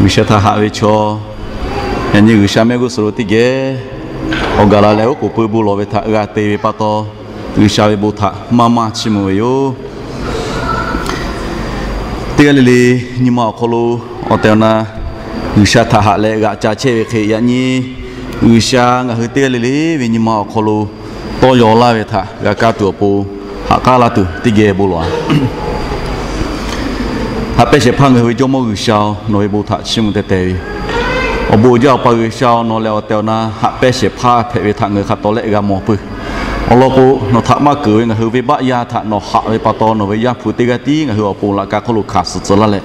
G'uiˬsha htaꞈ haꞈ ve chaw, yaꞈ nyi G'uiˬsha mehˆ g'uˇ suhˍ lo teˇ geh awˬ gaˬ la leh oˉ k'oˍ pui bon lawˬ ve htaꞈ g'a te ve pa taw, G'uiˬsha ve bon htaꞈ maˇ maˇ chiˇ mvuh ve yoˬ. Teˇ g'aˇ le le nyi ma awˬ hk'aw lo awˬ tehˬ awˬ na G'uiˬsha htaꞈ haꞈ leh g'aꞈ ca chehˇ ve hk'e, yaꞈ nyi G'uiˬsha ngaˬ hui teˇ g'aˇ le le ve nyi ma awˬ hk'aw lo tawˇ yaw laˇ ve htaꞈ g'a kaˇ tuˬ awˬ pon, haꞈ k'aˉ laˇ tuˬ teˇ geh bon lawˬ-a. Haꞈ pehnˇ shehˍ hpaˇ ngaˬ hui ve Jawˇmawˇ G'uiˬsha-oˬ, nawˬ ve bon htaꞈ chiˇ mvuh teh teh ve yoˬ. Awˬ bon uiˍ jaˇ Awˬ pa G'uiˬsha-oˬ, nawˬ lehˬ awˬ tehˬ awˬ na haꞈ pehnˇ shehˍ hpaˇ hpehꞈ ve htaꞈ ngaˬ hui hk'a tawˍ lehˆ g'a mawˬ peuˬ. Awˬ lawn k'o, nawˬ htaꞈ maˇ keunˍ ve ngaˬ hui venˇbaˆ yaˇ htaꞈ nawˬ haꞈ ve pa taw, nawˬ ve Yaˇ hpu teˇ g'aˇ tiˉ ngaˬ hui awˬ pon laꞈ ka hk'oˆ lo hkanˍ suh tcuh laˇ leh,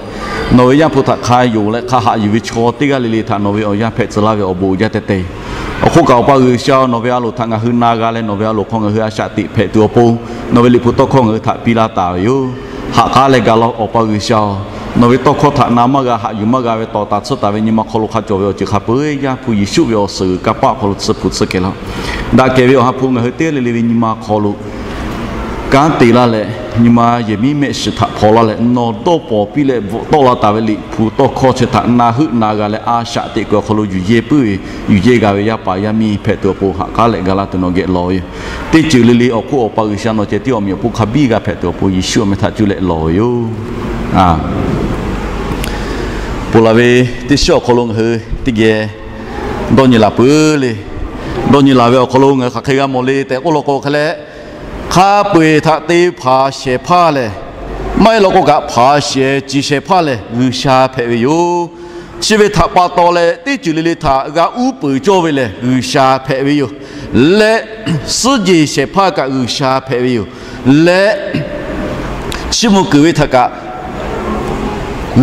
nawˬ ve Yaˇ hpu htaꞈ hk'a yonˍ leh hk'a haꞈ yuˬ ve chaw teˇ g'aˇ le le htaꞈ nawˬ ve awˬ yanˇ hpehꞈ tcuh laˇ ve awˬ bon uiˍ jaˇ teh teh. Awˬ hk'oˆ kaꞈ Awˬ pa G'uiˬsha-oˬ, nawˬ ve a loˍ htaꞈ ngaˬ hui na g'a leh, nawˬ ve a loˍ hk'aw ngaˬ hui a shaꞈ teꞈ hpehꞈ tuˬ awˬ pon, nawˬ ve liꞈ hpu tawˇ hkawˇ ngaˬ hui htaꞈ piˇ laˇ taˍ ve yoˬ. Haꞈ k'aˉ leh gaˬ laˇ-oˆ Awˬ pa G'uiˬsha-oˬ, nawˬ ve tawˇ hkawˇ htaꞈ na maˇ g'a, haꞈ yuˬ maˇ g'a ve tawˍ taˍ tsuhˇ taˍ ve nyi ma hk'aw lo hk'a cawˬ ve awˬ ceuˬ hk'a peu-eˬ Yaˇ hpu Yeˍsuˆ ve awˬ suhˍ g'uiˬ kanˇ paˆ awˬ hk'aw lo tsuhˇ hpu tsuhˇ kehˬ laˇ-oˆ. Daꞈ kehˬ ve Awˬ ha hpu ngaˬ hui teˇ g'aˇ le le ve nyi ma hk'aw lo kanˉ te laˇ leh, nyi ma yehˬ miˉ mehˆ shiˍ htaꞈ hpaw laˇ leh, nawˬ dawˇ pawnˍ piˇ leh bvuhꞈ tawˆ la taˍ ve liꞈ hpu tawˇ hkawˇ chi htaꞈ na heuˆ na g'a leh, a shaꞈ teꞈ kuiˬ awˬ hk'aw lo yuˬ yehˇ puiˉ ve, yuˬ yehˇ g'a ve yaˇ paˍ yaˇ miˇ hpehꞈ tuˬ awˬ pon haꞈ k'aˉ leh gaˬ laˇ tuˬ nawˬ geh lawˬ ve yoˬ. Teˇ ceuˬ le le awˬ hk'oˆ Awˬ pa G'uiˬsha nawˬ ceh tiˉ awˬ meꞈ awˬ hponˇ hk'a biˇ g'a hpehꞈ tuˬ awˬ pon Yeˍsuˆ awˬ meh htaꞈ cuˇ leh lawˬ ve yoˬ. Ponˬ laˬ ve teˇ shiˉ awˬ hk'aw lo ngaˬ hui teˇ geh dawˇ nyi laˬ peuˬ le. Dawˇ nyi laˬ ve awˬ hk'aw lo ngaˬ hui hk'aˬ hk'e g'a mawˬ le tehꞈ k'oˆ law k'o, hk'e leh hk'a peu-eˬ htaꞈ te hpanˍ shehˍ hpaˇ lehˬ, maˇ heˆ law k'o kaꞈ hpanˍ shehˍ ciˬ shehˍ hpaˇ lehˬ G'uiˬsha hpehꞈ ve yoˬ. Chi ve htaꞈ pa taw leh teˇ ceuˬ le le htaꞈ g'a uˉ peunˍ cawˇ ve lehˬ G'uiˬsha hpehꞈ ve yoˬ. Leh suhˉ jeˬ shehˍ hpaˇ kaꞈ G'uiˬsha hpehꞈ ve yoˬ. Leh chiˇ mvuh kuiˬ ve htaꞈ kaꞈ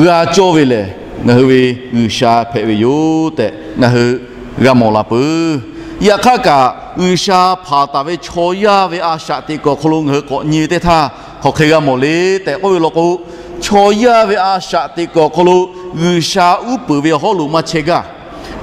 g'a cawˇ ve lehˬ, ngaˬ hui ve G'uiˬsha hpehꞈ ve yoˬ tehꞈ ngaˬ hui g'a mawˬ la peuˬ. Yaꞈ hk'aˇ kaꞈ, G'uiˬsha hpanˍ taˍ ve chaw yaˇ ve a shaꞈ teꞈ kuiˬ awˬ hk'aw lo ngaˬ hui k'awꞈ nyi ve teˇ htaˇ, hk'aˬ hk'e g'a mawˬ le tehꞈ k'oˆ ve law k'o, chaw yaˇ ve a shaꞈ teꞈ kuiˬ awˬ hk'aw lo G'uiˬsha uˉ peunˍ ve awˬ hawˉ lo maˇ chehˇ gaˇ,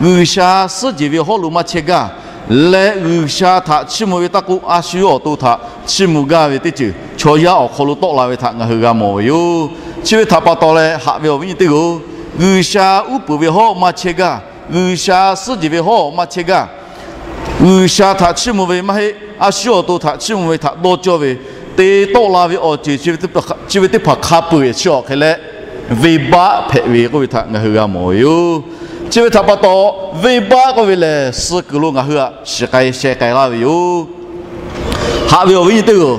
G'uiˬsha suhˉ jeˬ ve awˬ hawˉ lo maˇ chehˇ gaˇ, leh G'uiˬsha htaꞈ chiˇ mvuh ve taˇ k'oˆ, a shu yawˇ awˬ to htaꞈ chiˇ mvuh gaˇ ve teˇ ceuˬ chaw yaˇ awˬ hk'aw lo tawˆ la ve htaꞈ ngaˬ hui g'a mawˬ ve yoˬ. Chi ve htaꞈ pa taw leh haꞈ ve awˬ viˉ nyi teˇ g'aˇ-oˬ, G'uiˬsha uˉ peunˍ ve hawˉ maˇ chehˇ gaˇ, G'uiˬsha suhˉ jeˬ ve hawˉ maˇ chehˇ gaˇ, G'uiˬsha htaꞈ chiˇ mvuh ve maˇ heˆ, a shu awˬ to htaꞈ chiˇ mvuh ve htaꞈ dawˇ cawˇ ve, te tawˆ la ve awˬ ceuˬ chi ve teˇ hpaˍ hk'a peu-eˬ chi awˬ hk'e leh venˇbaˆ hpehꞈ ve k'oˆ ve htaꞈ ngaˬ hui g'a mawˬ ve yoˬ. Chi ve htaꞈ pa taw, venˇbaˆ k'oˆ ve lehˬ suh kuiˬ lo ngaˬ hui htaꞈ shiˍ k'ai sheh k'ai laˇ ve yoˬ. Haꞈ ve awˬ viˉ nyi teˇ g'aˇ-oˬ,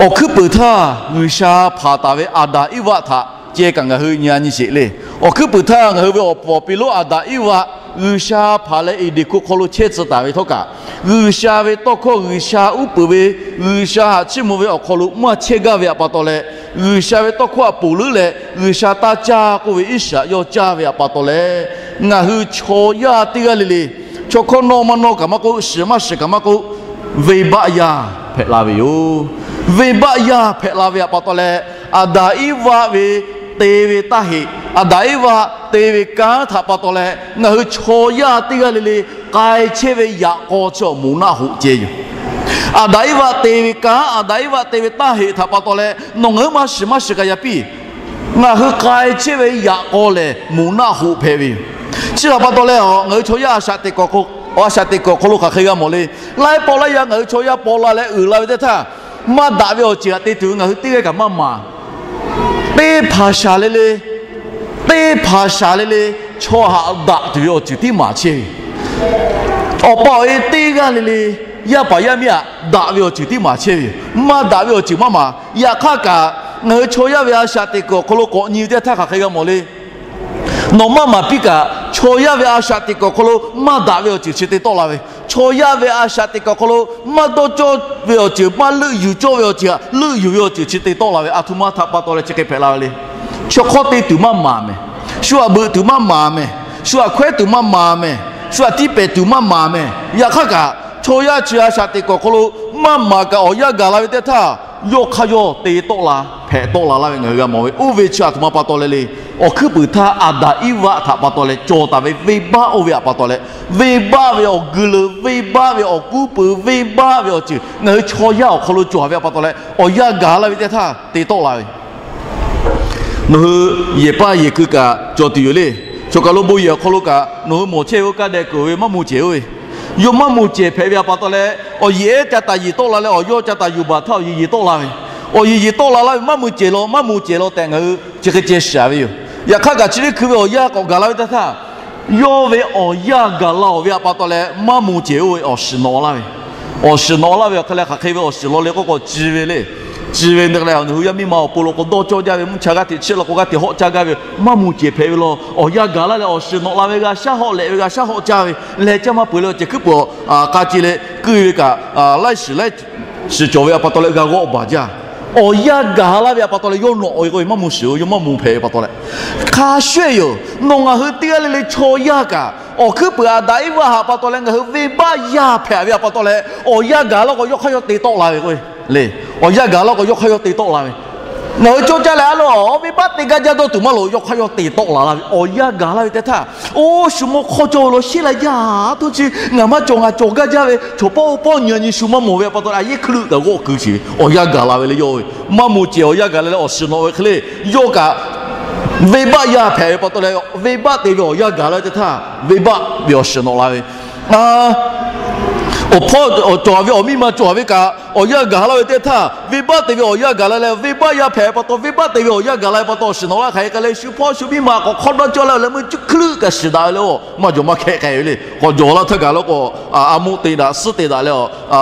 awˬ hkuiˉ puiˍ htaˇ G'uiˬsha hpanˍ taˍ ve Aˍdanˍ Eˇvaˆ htaꞈ ceh kaꞈ ngaˬ hui nyi-a nyi sheˍ le. Awˬ hkuiˉ puiˍ htaˇ ngaˬ hui ve awˬ puˍ awˬ pi lonˉ Aˍdanˍ Eˇvaˆ G'uiˬsha hpanˍ leh Eˍdenˍ hkuˇ hk'aw lo chehˇ tcuh taˍ ve htawˇ kaꞈ, G'uiˬsha ve tawˇ hkawˇ, G'uiˬsha uˉ peunˍ ve, G'uiˬsha htaꞈ chiˇ mvuh ve awˬ hk'aw lo maˇ chehˇ gaˇ ve htaꞈ pa taw leh, G'uiˬsha ve tawˇ hkawˇ htaꞈ ponˬ leuˉ leh G'uiˬsha taˇ caˇ k'oˆ ve Iˉsaˍreˍlaˆ yawˇ caˇ ve htaꞈ pa taw leh, ngaˬ hui chaw yaˇ teˇ g'aˇ le le, chaw hkawˇ nawˇ maˇ nawˇ kaꞈ maˇ k'oˆ, shiˍ maˇ shiˍ kaꞈ maˇ k'oˆ, venˇbaˆ yaˇ hpehꞈ la ve yoˬ. Venˇbaˆ yaˇ hpehꞈ la ve htaꞈ pa taw leh, Aˍdanˍ Eˇvaˆ ve te ve taˇ heꞈ, Aˍdanˍ Eˇvaˆ te ve kanˉ htaꞈ pa taw leh ngaˬ hui chaw yaˇ teˇ g'aˇ le le k'ai chehˇ ve yaꞈ k'aw chi awˬ moˍ naˆ hoꞈ ceh yoˬ. Aˍdanˍ Eˇvaˆ te ve kanˉ, Aˍdanˍ Eˇvaˆ te ve taˇ heꞈ htaꞈ pa taw leh nawˬ ngaˬ hui maˇ shiˍ maˇ shiˍ kaꞈ yaꞈ piˇ, ngaˬ hui k'ai chehˇ ve yaꞈ k'aw lehˬ moˍ naˆ hoꞈ hpehꞈ ve yoˬ. Chi htaꞈ pa taw leh a, ngaˬ hui chaw yaˇ a shaꞈ teꞈ kuiˬ awˬ hk'aw, a shaꞈ teꞈ kuiˬ awˬ hk'aw lo hk'aˬ hk'e g'a mawˬ le. Laiˉ pawˆ laiˉ yaˇ ngaˬ hui chaw yaˇ paw la leh uiˍ la ve teˇ htaˇ, maˇ daꞈ ve awˬ ceuˬ htaꞈ te tuˬ ve ngaˬ hui teˇ g'aˇ kaꞈ maˇ maˍ. Teˇ hpaˍ shaˍ le le, teˇ hpaˍ shaˍ le le, chaw htaꞈ daꞈ tuˬ ve awˬ ceuˬ tiˉ maˍ chehˇ ve. Awˬ pa awˬ e teˇ g'aˇ le le, yaˇ paˍ yaˇ miˇ htaꞈ daꞈ ve awˬ ceuˬ tiˉ maˍ chehˇ ve yoˬ. Maˇ daꞈ ve awˬ ceuˬ maˇ maˍ. Yaꞈ hk'aˇ kaꞈ, ngaˬ hui chaw yaˇ ve a shaꞈ teꞈ kuiˬ awˬ hk'aw lo k'awꞈ nyi ve teˇ htaˇ hk'aˬ hk'e g'a mawˬ le. Nawˬ maˇ maˍ piˇ kaꞈ, chaw yaˇ ve a shaꞈ teꞈ kuiˬ awˬ hk'aw lo maˇ daꞈ ve awˬ ceuˬ chi te tawˆ la ve, chaw yaˇ ve a shaꞈ teꞈ kuiˬ awˬ hk'aw lo maˇ dawˇ cawˇ ve awˬ ceuˬ, maˇ leuˆ yuˬ cawˇ ve awˬ ceuˬ htaꞈ leuˆ yuˬ ve awˬ ceuˬ chi te tawˆ la ve, a htoꞈ ma htaꞈ pa taw leh chi hk'e hpehꞈ la ve le. Chaw hk'awˇ te tuˬ maˇ maˍ mehˍ. Shu htaꞈ beuꞈ tuˬ maˇ maˍ mehˍ. Shu htaꞈ hkawehˉ tuˬ maˇ maˍ mehˍ. Shu htaꞈ tiˇ pehˍ tuˬ maˇ maˍ mehˍ. Yaꞈ hk'aˇ kaꞈ, chaw yaˇ chi a shaꞈ teꞈ kuiˬ awˬ hk'aw lo maˇ maˍ kaꞈ awˬ yanˇ gaˬ la ve teˇ htaˇ, yawˇ hk'aˇ yawˇ te tawˆ la, hpehꞈ tawˆ la laˇ ve ngaˬ hui g'a mawˬ ve. Oˇ ve chi a htoꞈ ma pa taw leh le. Awˬ hkuiˉ puiˍ htaˇ Aˍdanˍ Eˇvaˆ htaꞈ pa taw leh cawˬ taˍ ve venˇbaˆ oˇ ve htaꞈ pa taw leh, venˇbaˆ ve awˬ geu leu, venˇbaˆ ve awˬ kuˉ peuˬ, venˇbaˆ ve awˬ ceuˬ ngaˬ hui chaw yaˇ awˬ hk'aw lo cawˬ ve htaꞈ pa taw leh awˬ yanˇ gaˬ laˇ ve teˇ htaˇ te tawˆ la ve Nawˬ hui yehˬ paˇ yehˬ keu kaꞈ cawˬ tuˬ yoˬ le. Choˬ kaˬ lo bon yehˬ awˬ hk'aw lo kaꞈ nawˬ hui mawˬ chehˇ ve oˇ kaˇ dehꞈ keunˍ ve maˇ moˬ cehˬ oˇ ve, yawˇ maˇ moˬ cehˬ hpehꞈ ve htaꞈ pa taw leh, awˬ yehˬ ehˉ ca taˍ yiˍ tawˆ la leh awˬ yawˇ ca taˍ yuˬ baˬ htaˇ awˬ yehˬ yehˬ tawˆ la ve, awˬ yehˬ yehˬ tawˆ la laˇ ve maˇ moˬ cehˬ law maˇ moˬ cehˬ law tehꞈ ngaˬ hui chi hk'e ceh shiˍ ve yoˬ. Yaꞈ hk'aˇ kaꞈ chi teˇ hkui ve awˬ yanˇ k'awꞈ gaˬ la ve teˇ htaˇ, yawˇ ve awˬ yanˇ gaˬ la-oˬ ve htaꞈ pa taw leh maˇ moˬ cehˬ oˇ ve awˬ shiˍ nawꞈ laˇ ve, awˬ shiˍ nawꞈ laˇ ve awˬ hk'e leh hk'aˬ hk'e ve awˬ shiˍ law le k'oˆ k'o ci ve le. Ci ve te leh nawˬ hui yaˇ miˇ ma awˬ pon lo k'o dawˇ cawˇ jaˇ ve, mvuhˇ cha g'aˇ hteꞈ chiˇ la k'o g'aˇ hteꞈ hawˆ caˇ gaˇ ve, maˇ moˬ cehˬ hpehꞈ ve law. Awˬ yanˇ gaˬ laˇ leh awˬ shiˍ nawꞈ la ve g'a shaˉ hawˆ lehꞈ ve g'a shaˉ hawˆ caˇ ve leh caˇ maˇ peuˬ leh awˬ ceuˬ hkuiˉ puiˍ k'a ce leh keu ve kaꞈ laiˉ shiˍ laiˉ shiˍ cawˬ ve htaꞈ pa taw leh g'a g'awˆ baˬ jaˇ. Awˬ yanˇ gaˬ laˇ ve htaꞈ pa taw leh yawˇ nawꞈ ve k'o ve maˇ moˬ shiˍ-oˬ, yawˇ maˇ moˬ hpehꞈ ve pa taw leh, hk'a shuˍ yoˬ. Nawˬ ngaˬ hui teˇ g'aˇ le le chaw yaˇ kaꞈ awˬ hkuiˉ puiˍ Aˍdanˍ Eˇvaˆ htaꞈ pa taw leh ngaˬ hui venˇbaˆ yaˇ hpehꞈ ve htaꞈ pa taw leh awˬ yanˇ gaˬ laˇ k'o yawˇ hk'aˇ yawˇ te tawˆ la ve k'o ve le. Awˬ yanˇ gaˬ laˇ k'o yawˇ hk'aˇ yawˇ te tawˆ la ve. Ngaˬ hui cawˇ caˇ leh a lo venˇbaˆ te gaˇ jaˇ dawˇ tuˬ maˇ loˍ, yawˇ hk'aˇ yawˇ te tawˆ la laˇ ve. Awˬ yanˇ gaˬ laˇ ve teˇ htaˇ, oˇ shu mawˇ hk'awˇ cawˇ ve law sheˉ la yaˇ, a htoˇ chi ngaˬ maˇ cawˬ ngaˬ cawˬ gaˇ jaˇ ve chaw pawˆ oˇ pawˆ nyi nyi shu maˇ mawˬ ve htaꞈ pa taw leh a yehˉ hkui leuˆ kaꞈ g'awˆ keu sheˍ ve. Awˬ yanˇ gaˬ la ve le yawˇ ve, maˇ moˬ cehˬ awˬ yanˇ gaˬ la leh awˬ shiˍ nawꞈ ve hk'e le, yawˇ kaꞈ venˇbaˆ yaˇ hpehꞈ ve pa taw leh venˇbaˆ te ve awˬ yanˇ gaˬ la ve teˇ htaˇ venˇbaˆ ve awˬ shiˍ nawꞈ la ve. Awˬ hpawˇ cawˬ ve awˬ miˇ ma cawˬ ve kaꞈ awˬ yanˇ gaˬ laˇ ve teˇ htaˇ venˇbaˆ te ve awˬ yanˇ gaˬ la leh venˇbaˆ yaˇ hpehꞈ pa taw venˇbaˆ te ve awˬ yanˇ gaˬ la ve pa taw awˬ shiˍ nawꞈ laˇ hk'aˬ hk'e k'ai leh shu hpawˇ shu miˇ ma k'awꞈ hk'awˇ dawˇ cawˇ leh awˬ leh meuˇ chi hkui leuˆ kaꞈ shiˍ daꞈ ve le. Maˇ jawˬ maˇ hkehˆ k'ai ve le. K'awꞈ jawˬ laˇ htaˇ gaˬ laˇ k'o, a moˆ te daꞈ suhˉ te daꞈ leh,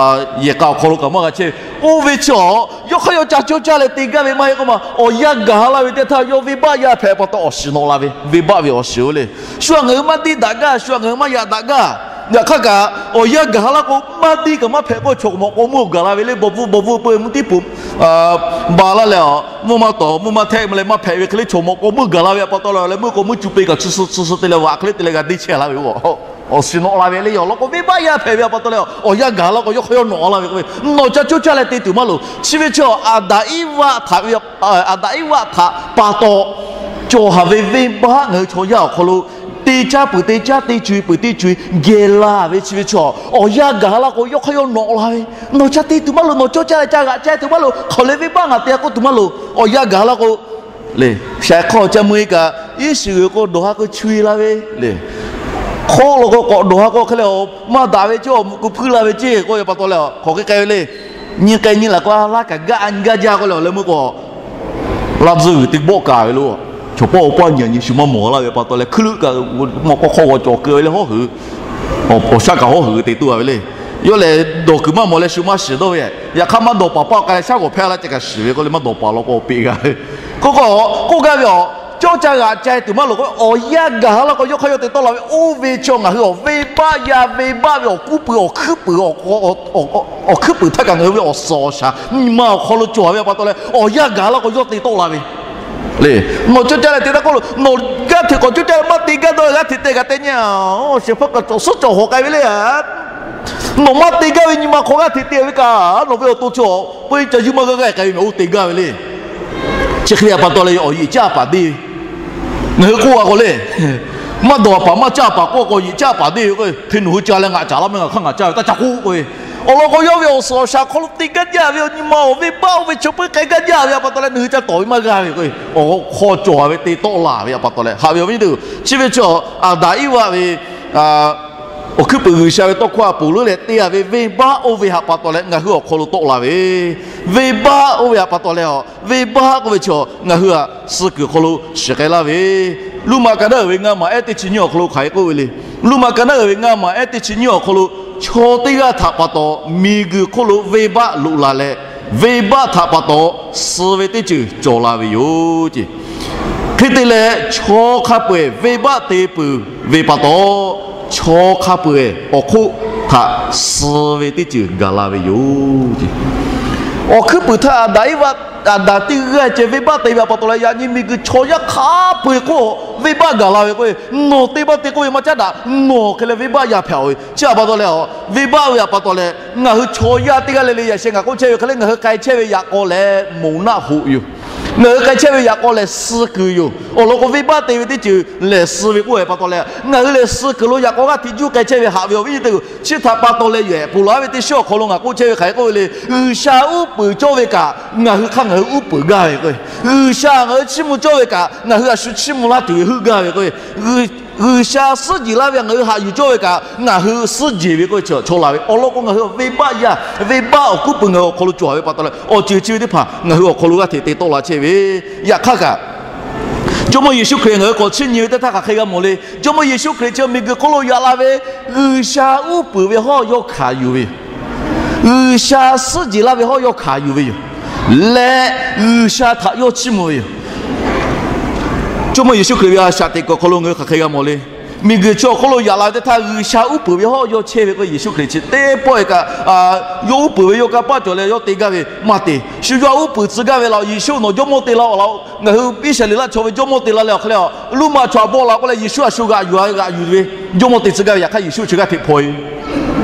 yehˬ k'a awˬ hk'aw lo kaꞈ maˇ g'a chehˇ ve. Oˇ ve chi awˬ yawˇ hk'aˇ yawˇ ca cawˇ caˇ leh te gaˇ ve maˇ heˆ k'oˆ ma. Awˬ yanˇ gaˬ laˇ ve teˇ htaˇ yawˇ venˇbaˆ yaˇ hpehꞈ pa taw awˬ shiˍ nawꞈ la ve, venˇbaˆ ve awˬ shiˍ oˇ le. Shu htaꞈ ngaˬ hui maˇ deˇ daꞈ gaˇ, shu htaꞈ ngaˬ hui maˇ yaꞈ daꞈ gaˇ. Yaꞈ hk'aˇ kaꞈ awˬ yanˇ gaˬ laˇ k'o maˇ deˇ kaꞈ maˇ hpehꞈ k'oˆ ve chaw mawꞈ k'aw meuˇ gaˬ la ve le. Bawˬ bvuhˆ bawˬ bvuhˆ peuˬ mvuhˇ tiˉ peuˬ ba laˇ leh a, mvuhˇ maˇ tawˍ mvuhˇ maˇ htehˆ mvuhˇ leh maˇ hpehꞈ ve hk'e le chaw mawꞈ k'aw meuˇ gaˬ la ve htaꞈ pa taw leh awˬ leh meuˇ k'aw meuˇ cu pe kaꞈ tsuhˇ suh tsuhˇ suh te leh vaꞈ hk'e le te leh g'a deˇ chehˇ la ve. Awˬ shiˍ nawꞈ la ve le. Awˬ lawn k'o venˇbaˆ yaˇ hpehꞈ ve htaꞈ pa taw leh awˬ yanˇ gaˬ laˇ k'o yawˇ hk'aˇ yawˇ nawꞈ la ve k'o ve, nawˬ ca cawˇ caˇ leh te tuˬ maˇ loˍ. Chi ve chi Aˍdanˍ Eˇvaˆ htaꞈ ve, Aˍdanˍ Eˇvaˆ htaꞈ pa taw cawˬ haˍ ve venˇbaˆ ngaˬ hui chaw yaˇ awˬ hk'aw lo te caˇ peuˬ te caˇ te co-e peuˬ te co-e geh la ve chi ve chi awˬ yanˇ gaˬ laˇ k'o yawˇ hk'aˇ yawˇ nawꞈ la ve. Nawˬ ca te tuˬ maˇ loˍ, nawˬ cawˇ caˇ leh ca g'aꞈ ca tuˬ maˇ loˍ, hk'aˬ leh venˇbaˆ ngaˬ te k'oˆ tuˬ maˇ loˍ. Awˬ yanˇ gaˬ laˇ k'o le, shaiˍ hk'aw ca mui kaꞈ iˉ shiˍ g'uiˬ k'o dawˬ ha k'o chu-e la ve le. Hk'oˆ lo k'o k'awꞈ dawˬ ha k'o hk'e leh awˬ maˇ daꞈ ve ceˇ, awˬ meuꞈ k'o hpuiˇ la ve ceˇ k'oˆ ve pa taw leh hk'aˬ hk'e k'ai ve le. Nyi k'ai nyi laˬ k'o laˇ kaꞈ gaˇ nyi gaˇ jaˇ k'oˆ leh awˬ leh meuˇ k'o laˇ tzuhˇ g'uiˬ te bawˆ kaˍ ve lo. Chaw pawˆ awˬ pawˆ nyi nyi shu maˇ mawˬ laˇ ve pa taw leh hkuiˉ leuˆ kaꞈ mawꞈ k'aw hk'aw g'aw cawˬ keu ve le hawˉ hui. Awˬ shaˉ kaꞈ hawˉ hui te tuˬ a ve le. Yawˇ lehˬ dawˬ kuiˬ maˇ mawˬ leh shu maˇ shiˍ dawˇ ve. Yaꞈ hk'aˇ maˇ dawˬ paˍ paˆ k'ai leh shaˉ g'awˬ hpehˇ laˇ ceh kaꞈ shiˍ ve k'oˆ leh maˇ dawˬ paˍ law k'o peꞈ g'a ve. K'oˆ k'o, k'oˆ gaˇ ve awˬ cawˇ ca g'aꞈ ca tuˬ maˇ loˍ k'o awˬ yanˇ gaˬ laˇ k'o yawˇ hk'aˇ yawˇ te tawˆ la ve. Oˇ ve chi ngaˬ hui awˬ venˇbaˆ yaˇ venˇbaˆ ve awˬ kuiˉ puiˍ awˬ hkuiˉ puiˍ awˬ hkuiˉ puiˍ htaˇ kaꞈ ngaˬ hui ve awˬ suhˍ awˬ shaˍ nyi ma awˬ hk'aw lo cawˬ ve pa taw leh awˬ yanˇ gaˬ laˇ k'o yawˇ te tawˆ la ve le. Nawˬ cawˇ caˇ leh te taˇ k'oˆ lo, nawˬ g'aˇ hteꞈ k'awꞈ cawˇ caˇ leh maˇ te gaˇ dawˇ g'aˇ hteꞈ te kaꞈ te nyi a. Awˬ shehˍ hpaˇ kaꞈ cawˬ suhˉ cawˬ hawˍ k'ai ve le. Nawˬ maˇ te gaˇ ve nyi ma hk'aw g'aˇ hteꞈ te ve kaꞈ nawˬ ve awˬ to chi awˬ pui ca yuˇ maˇ g'aˇ g'aˇ k'ai ve meh oˇ te gaˇ ve le. Chi hk'e a pa taw leh awˬ yeꞈ caˇ paˍ deˇ ve. Ngaˬ hui k'oˆ a k'o le, maˇ dawˬ paˍ maˇ caˇ paˍ k'oˆ k'o yeꞈ caˇ paˍ deˇ ve k'o, hk'e nawˬ hui ca leh ngaˬ caˍ laˇ maˇ ngaˬ hk'aˇ ngaˬ caˇ ve taˇ ca k'oˆ k'oˆ ve. Awˬ lawn k'o yawˇ ve awˬ suhˍ awˬ shaˍ hk'aw lo te gaˇ jaˇ ve awˬ nyi ma awˬ venˇbaˆ oˇ ve chaw peuˇ k'ai gaˇ jaˇ ve a pa taw leh nawˬ hui ca tawˍ ve maˇ g'a ve k'o, awˬ hk'aw cawˬ ve te tawˆ la ve a pa taw leh haꞈ ve awˬ viˉ teˇ hpaˍ-oˬ, chi ve chi Aˍdanˍ Eˇvaˆ ve awˬ hkuiˉ puiˍ G'uiˬsha ve tawˇ hkawˇ a ponˬ leuˉ leh te a ve venˇbaˆ oˇ ve htaꞈ pa taw leh ngaˬ hui awˬ hk'aw lo tawˆ la ve, venˇbaˆ oˇ ve htaꞈ pa taw leh a venˇbaˆ k'oˆ ve chi ngaˬ hui htaꞈ suh kuiˬ awˬ hk'aw lo shiˍ k'ai laˇ ve, Roˉmaꞈ ka naˉ uiˍ ve ngaˇ maˬ ehˉ teˇ chi nyiˇ awˬ hk'aw lo hk'aˬ hk'e k'oˆ ve le. Roˉmaꞈ ka naˉ uiˍ ve ngaˇ maˬ ehˉ teˇ chi nyiˇ awˬ hk'aw lo chaw teˇ g'aˇ htaꞈ pa taw miˬguiˬ hk'oˆ lo venˇbaˆ loꞈ la leh, venˇbaˆ htaꞈ pa taw suh ve teˇ ceuˬ cawˬ la ve yoˬ ce. Hk'e te leh chaw hk'a peu-eˬ venˇbaˆ te peuˬ ve pa taw, chaw hk'a peu-eˬ awˬ hk'oˆ htaꞈ suh ve teˇ ceuˬ gaˬ la ve yoˬ ce. Awˬ hkuiˉ puiˍ htaˇ Aˍdanˍ Eˇvaˆ, Aˍdanˍ teˇ g'aˇ ceh venˇbaˆ te ve a pa taw leh yaꞈ nyi miˬguiˬ chaw yaˇ hk'a peu-eˬ k'oˆ venˇbaˆ gaˬ la ve k'o, nawˬ te maˇ te k'oˆ ve maˇ caˉ daꞈ, nawˬ hk'e leh venˇbaˆ yaˇ hpehꞈ-oˬ ve chi a pa taw leh a, venˇbaˆ ve a pa taw leh ngaˬ hui chaw yaˇ teˇ g'aˇ le le yaꞈ sheh ngaˬ k'oˆ chehˇ ve hk'e le ngaˬ hui k'ai chehˇ ve yaꞈ k'aw leh moˍ naˆ hoꞈ yoˬ. Ngaˬ hui k'ai chehˇ ve yaꞈ k'aw lehˬ suh kuiˬ yoˬ. Awˬ lawn k'o, venˇbaˆ te ve teˇ ceuˬ lehˬ suh ve k'oˆ ve pa taw leh, ngaˬ hui lehˬ suh kuiˬ lo yaꞈ k'aw g'aˇ hteꞈ juˇ k'ai chehˇ ve haꞈ ve awˬ viˉ nyi teˇ g'uˬ, chi htaꞈ pa taw leh yehˬ ponˬ laˬ ve teˇ shiˉ awˬ hk'aw lo ngaˬ k'oˆ chehˇ ve hk'aˬ hk'e k'oˆ ve le. G'uiˬsha uˉ peunˍ cawˇ ve kaꞈ ngaˬ hui hk'aˇ ngaˬ hui uˉ peunˍ gaˇ ve k'o, G'uiˬsha ngaˬ hui chiˇ mvuh cawˇ ve kaꞈ ngaˬ hui a shu chiˇ mvuh laˇ tuˬ ve heuˆ gaˇ ve k'o, G'uiˬsha suhˉ jehˬ laˇ ve ngaˬ hui haꞈ yuˬ cawˇ ve kaꞈ ngaˬ hui suhˉ jehˬ ve k'oˆ ve chi chaw la ve. Awˬ lawn k'o, ngaˬ hui venˇbaˆ yaˇ, venˇbaˆ awˬ kuˉ pui ngaˬ hui awˬ hk'aw lo cawˬ ve pa taw leh, awˬ ceuˬ chi ve teˇ hpaˍ ngaˬ hui awˬ hk'aw lo g'aˇ hteꞈ te tawˆ la chehˇ ve. Yaꞈ hk'aˇ kaꞈ, Jawˇmawˇ Yeˍsuˆ Hkriꞈ ngaˬ hui k'awꞈ chiˇ nyi ve teˇ htaˇ hk'aˬ hk'e g'a mawˬ le. Jawˇmawˇ Yeˍsuˆ Hkriꞈ chi miˬguiˬ hk'oˆ lo yaꞈ la ve G'uiˬsha uˉ peunˍ ve hawˉ yawˇ hkanˍ yuˬ ve yoˬ. G'uiˬsha suhˉ jehˬ laˇ ve hawˉ yawˇ hkanˍ yuˬ ve yoˬ. Leh G'uiˬsha htaꞈ yawˇ chiˇ mvuh ve yoˬ. Jawˇmawˇ Yeˍsuˆ Hkriꞈ ve a shaꞈ teꞈ kuiˬ awˬ hk'aw lo ngaˬ hui hk'aˬ hk'e g'a mawˬ le. Miˬguiˬ chi awˬ hk'oˆ lo yaꞈ la ve teˇ htaˇ, G'uiˬsha uˉ peunˍ ve hawˉ yawˇ chehˇ ve k'o, Yeˍsuˆ Hkriꞈ chi teˇ pawˆ e kaꞈ, yawˇ uˉ peunˍ ve yawˇ kanˇ paˆ cawˬ leh yawˇ te gaˇ ve maˇ te. Shu yawˇ uˉ peunˍ tcuh gaˇ ve laˬ, Yeˍsuˆ nawˬ jawˇmawˇ te la-oˬ laˬ-oˬ, ngaˬ hui Iˉsaˍreˍlaˆ chaw ve jawˇmawˇ te la leh awˬ hk'e leh, Luˇmaꞈ chaw htaꞈ bawˆ la k'oˆ leh, Yeˍsuˆ a shu g'aꞈ yuˬ g'aꞈ yuˬ ve jawˇmawˇ te tcuh gaˇ ve. Yaꞈ hk'aˇ Yeˍsuˆ chi g'aˇ hteꞈ hpaw e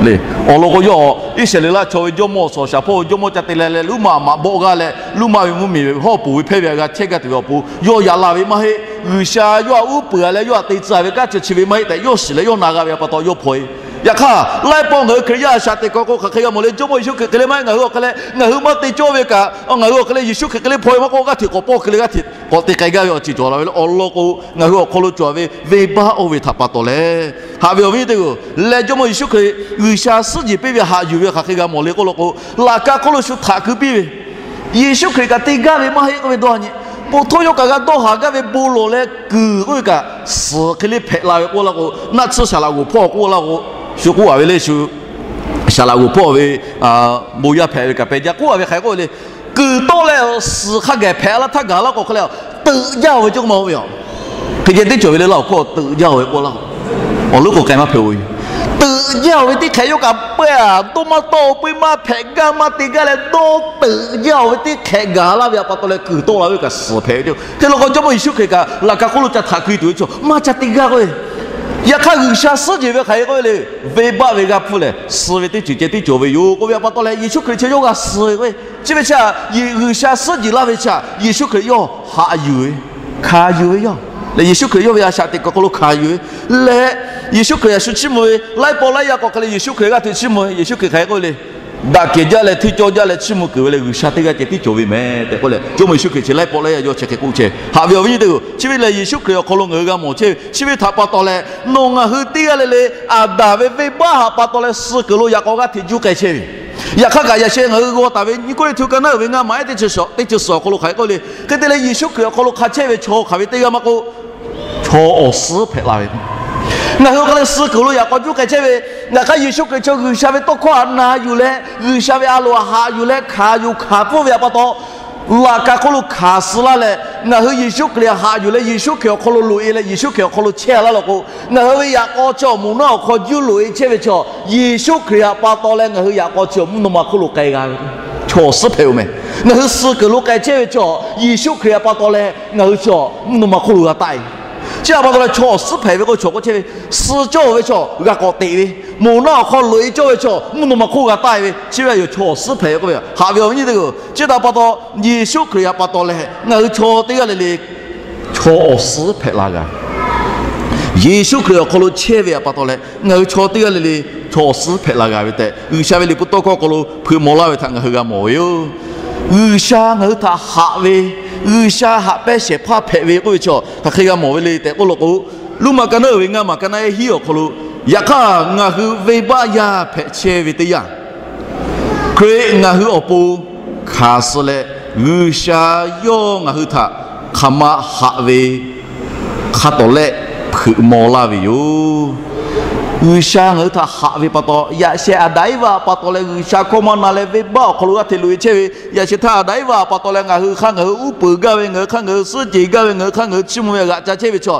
le. Awˬ lawn k'o, yawˇ Iˉsaˍreˍlaˆ chaw ve jawˇmawˇ, awˬ suhˍ awˬ shaˍ hpawˇ ve jawˇmawˇ ca te leh leh, Luˇmaꞈ maꞈ bawˆ g'aˇ leh, Luˇmaꞈ ve mvuhˇmiˬ ve hawˉ poˬ ve hpehˇ ve a g'a chehˇ gaˇ tuˬ ve awˬ pon yawˇ yaꞈ la ve maˇ heˆ. G'uiˬsha yawˇ htaꞈ uˉ peunˍ leh yawˇ htaꞈ te tcuh ve kanˉ chi chi ve maˇ heˆ tehꞈ yawˇ shiˍ leh yawˇ na g'a ve pa taw yawˇ hpaw e. Yaꞈ hk'aˇ, laiˉ pawˆ ngaˬ hui Hkriꞈ yaˇ a shaꞈ teꞈ kuiˬ k'o hk'aˬ hk'e g'a mawˬ le. Jawˇmawˇ Yeˍsuˆ Hkriꞈ hk'e le maˇ heˆ, ngaˬ hui awˬ hk'e leh ngaˬ hui maˇ te cawˇ ve kaꞈ, ngaˬ hui awˬ hk'e leh Yeˍsuˆ Hkriꞈ hk'e le hpaw e maˇ k'oˆ, g'aˇ hteꞈ k'awꞈ pawˇ hk'e leh g'aˇ hteꞈ k'awꞈ te k'ai gaˇ ve awˬ ceuˬ cawˬ la ve le. Awˬ lawn k'o, ngaˬ hui awˬ hk'aw lo cawˬ ve venˇbaˆ oˇ ve htaꞈ pa taw leh, haꞈ ve awˬ viˉ teˇ g'uˬ leh, Jawˇmawˇ Yeˍsuˆ Hkriꞈ G'uiˬsha suhˉ jehˬ piˇ ve haꞈ yuˬ ve hk'aˬ hk'e g'a mawˬ le k'oˆ law k'o, laꞈ ka hk'oˆ lo shu htaꞈ keu piˇ ve, Yeˍsuˆ Hkriꞈ kaꞈ te gaˇ ve maˇ heˆ k'oˆ ve dawˇ nyi. Poˬ htoˇ yawˇ kaꞈ g'a dawˇ haˍ gaˇ ve bon lawˬ leh kuiˬ k'oˆ ve kaꞈ, suhˍ hk'e le hpehꞈ la ve k'oˆ laˇ k'o, naˆ tsuhˇ saˍ laꞈ g'oˍ hpawˇ k'oˆ laˇ k'o, shu k'oˆ a ve le shu saˍ laꞈ g'oˍ hpawˇ ve bon yaˇ hpehꞈ ve kaꞈ pehˬ jaˇ k'oˆ a ve hk'aˬ hk'e k'oˆ ve le. Kuiˬ tawˆ leh suhˍ hk'a gaˬ hpehꞈ la htaˇ gaˬ laˇ k'o hk'e leh, teuꞈ jaˇ-oˬ ve cawˇ maˇ ve yoˬ. Hk'e ceh teˇ cawˬ ve le laˇ awˬ hkawˇ teuꞈ jaˇ-oˬ ve k'oˆ laˇ k'o, awˬ liˇ k'o k'ai maˇ hpehꞈ-oˬ ve yoˬ. Teuꞈ jaˇ-oˬ ve teˇ hk'ehꞈ yawˇ kaꞈ peuˬ-a, dawˇ maˇ tawˆ-oˬ, peuˬ-eˬ maˇ hpehꞈ gaˇ maˇ te gaˇ leh dawˇ teuꞈ jaˇ-oˬ ve teˇ hk'ehꞈ gaˬ laˇ ve pa taw leh kuiˬ tawˆ la ve kaꞈ suhˍ hpehꞈ ve yoˬ. Hk'e law k'o, Jawˇmawˇ Yeˍsuˆ Hkriꞈ kaꞈ laꞈ ka hk'oˆ lo ca htaꞈ kui tuˬ ve chaw maˇ ca te gaˇ k'oˆ ve. Yaꞈ hk'aˇ G'uiˬsha suhˉ jehˬ ve hk'aˬ hk'e k'oˆ ve le, venˇbaˆ ve g'aˇ hpfuhˇ lehˬ suh ve teˇ ceuˬ ceh tiˉ cawˬ ve yoˬ k'oˆ ve pa taw leh, Yeˍsuˆ Hkriꞈ chi yawˇ g'a suh ve k'o, chi ve chi G'uiˬsha suhˉ jehˬ laˇ ve chi Yeˍsuˆ Hkriꞈ yawˇ haꞈ yuˬ ve, hkanˍ yuˬ ve yoˬ. Leh Yeˍsuˆ Hkriꞈ yawˇ ve a shaꞈ teꞈ kuiˬ hk'aw lo hkanˍ yuˬ ve leh, Yeˍsuˆ Hkriꞈ a shu chiˇ mvuh ve laiˉ pawˆ laiˉ yaˇ k'awꞈ hk'e leh Yeˍsuˆ Hkriꞈ g'aˇ hteꞈ chiˇ mvuh ve, Yeˍsuˆ Hkriꞈ hk'aˬ hk'e k'oˆ ve le, daꞈ kehˬ jaˇ leh hteˇ cawˇ jaˇ leh chiˇ mvuh kuiˬ ve leh G'uiˬsha teˇ g'aˇ ceh tiˉ cawˬ ve meh tehꞈ k'oˆ leh, Jawˇmawˇ Yeˍsuˆ Hkriꞈ chi laiˉ pawˆ laiˉ yaˇ yawˇ chi hk'e k'oˆ chehˇ haꞈ ve awˬ viˉ nyi teˇ g'uˬ. Chi ve lehˬ Yeˍsuˆ Hkriꞈ awˬ hk'aw lo ngaˬ hui g'a mawˬ chehˇ ve chi ve htaꞈ pa taw leh, nawˬ ngaˬ hui teˇ g'aˇ le le Aˍdanˍ ve venˇbaˆ htaꞈ pa taw leh suh kuiˬ lo yaꞈ k'aw g'aˇ hteꞈ juˇ k'ai chehˇ ve. Yaꞈ hk'aˇ kaꞈ yaꞈ sheh ngaˬ hui g'aw taˍ ve Nyiˇ Kawˇrenˍhtuˆ ka naˉ uiˍ ve ngaˇ maˬ ehˉ teˇ chi suhˍ awˬ hk'aw lo hk'aˬ hk'e k'oˆ le, hk'e te leh Yeˍsuˆ Hkriꞈ awˬ hk'aw lo hk'a chehˇ ve chaw hk'aˬ ve teˇ g'aˇ maˇ k'oˆ, chaw awˬ suhˉ hpehꞈ la ve. Ngaˬ hui awˬ hk'aw leh suh kuiˬ lo yaꞈ k'aw juˇ k'ai chehˇ ve, yaꞈ hk'aˇ Yeˍsuˆ Hkriꞈ chaw G'uiˬsha ve tawˇ hkawˇ htaꞈ na yuˬ leh, G'uiˬsha ve a loˍ htaꞈ haꞈ yuˬ leh hkanˍ yuˬ hkanˍ pfuhˇ ve pa taw, laꞈ ka hk'oˆ lo hkanˍ suh laˇ leh, ngaˬ hui Yeˍsuˆ Hkriꞈ htaꞈ haꞈ yuˬ leh Yeˍsuˆ Hkriꞈ awˬ hk'aw lo loꞈ e leh Yeˍsuˆ Hkriꞈ awˬ hk'aw lo chehˇ laˇ law k'o, ngaˬ hui ve yaꞈ k'aw chi awˬ moˍ naˆ awˬ hk'aw juˇ loꞈ e chehˇ ve chaw, Yeˍsuˆ Hkriꞈ htaꞈ pa taw leh ngaˬ hui yaꞈ k'aw chi awˬ mvuhˇ naw ma hk'oˆ lo k'ai g'a ve chaw awˬ suhˉ hpehꞈ-oˬ meh. Ngaˬ hui suh kuiˬ lo k'ai chehˇ ve chaw, Yeˍsuˆ Hkriꞈ htaꞈ pa taw leh ngaˬ hui chaw mvuhˇ naw ma hk'oˆ lo g'a taˆ e ve. Chi htaꞈ pa taw leh chaw awˬ suhˉ hpehꞈ ve k'o, chaw k'oˆ chehˇ ve, suh cawˇ ve chaw g'a k'awꞈ teꞈ ve, moˍ naˆ awˬ hk'aw loꞈ e cawˇ ve chaw mvuhˇ naw ma hk'oˆ g'a taˆ e ve. Chi ve yoˬ chaw awˬ suhˉ hpehꞈ ve k'oˆ ve htaꞈ ve awˬ viˉ nyi teˇ g'uˬ. Chi htaꞈ pa taw, Yeˍsuˆ Hkriꞈ htaꞈ pa taw leh ngaˬ hui chaw teˇ g'aˇ le le chaw awˬ suhˉ hpehꞈ la g'a ve. Yeˍsuˆ Hkriꞈ awˬ hk'aw lo chehˇ ve htaꞈ pa taw leh ngaˬ hui chaw teˇ g'aˇ le le chaw awˬ suhˉ hpehꞈ la g'a ve tehꞈ, G'uiˬsha ve liꞈ hpu tawˇ hkawˇ hk'aw lo hpeuꞈ maw laˇ ve htaꞈ ngaˬ hui g'a mawˬ ve yoˬ. G'uiˬsha ngaˬ hui htaꞈ haꞈ ve, G'uiˬsha haꞈ pehnˇ shehˍ hpaˇ hpehꞈ ve k'oˆ ve chaw hk'aˬ hk'e g'a mawˬ ve le tehꞈ k'oˆ law k'o, Roˉmaꞈ ka naˉ uiˍ ve ngaˇ maˬ ka naˉ ehˉ hiˉ awˬ hk'aw lo, yaꞈ hk'aˇ ngaˬ hui venˇbaˆ yaˇ hpehꞈ chehˇ ve teˇ yanˇ, Hkriꞈ ngaˬ hui awˬ pon hkanˍ suh leh, G'uiˬsha yawˇ ngaˬ hui htaꞈ hk'aˬ ma haꞈ ve hk'a tawˍ lehˆ hpeuꞈ maw laˇ ve yoˬ. G'uiˬsha ngaˬ hui htaꞈ haꞈ ve pa taw, yaꞈ sheh Aˍdanˍ Eˇvaꞈ pa taw leh G'uiˬsha hkawˇ maˇ na leh venˇbaˆ awˬ hk'aw lo g'aˇ hteꞈ loꞈ e chehˇ ve, yaꞈ sheh htaˇ Aˍdanˍ Eˇvaꞈ pa taw leh ngaˬ hui hk'aˇ ngaˬ hui uˉ peunˍ gaˇ ve, ngaˬ hui hk'aˇ ngaˬ hui suhˉ jehˬ gaˇ ve, ngaˬ hui hk'aˇ ngaˬ hui chiˇ mvuh ve htaꞈ g'aꞈ ca chehˇ ve chaw,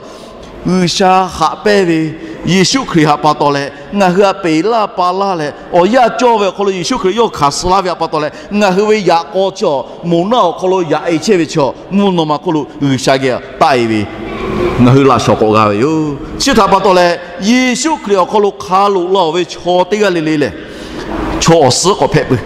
G'uiˬsha haꞈ pehnˇ ve Yeˍsuˆ Hkriꞈ htaꞈ pa taw leh ngaˬ hui htaꞈ peꞈ laˇ pa laˇ leh awˬ yanˇ cawˇ ve awˬ hk'aw lo Yeˍsuˆ Hkriꞈ yawˇ hkanˍ suh laˇ ve htaꞈ pa taw leh ngaˬ hui ve yaꞈ k'aw chaw, moˍ naˆ awˬ hk'aw lo yaꞈ e chehˇ ve chaw, mvuhˇ naw ma hk'oˆ lo G'uiˬsha geh taˆ e ve ngaˬ hui laꞈ shawˍ k'awꞈ g'a ve yoˬ. Chi htaꞈ pa taw leh, Yeˍsuˆ Hkriꞈ awˬ hk'aw lo hk'a loꞈ la-oˬ ve chaw teˇ g'aˇ le le lehˬ, chaw awˬ suhˉ k'awꞈ hpehꞈ peuˬ.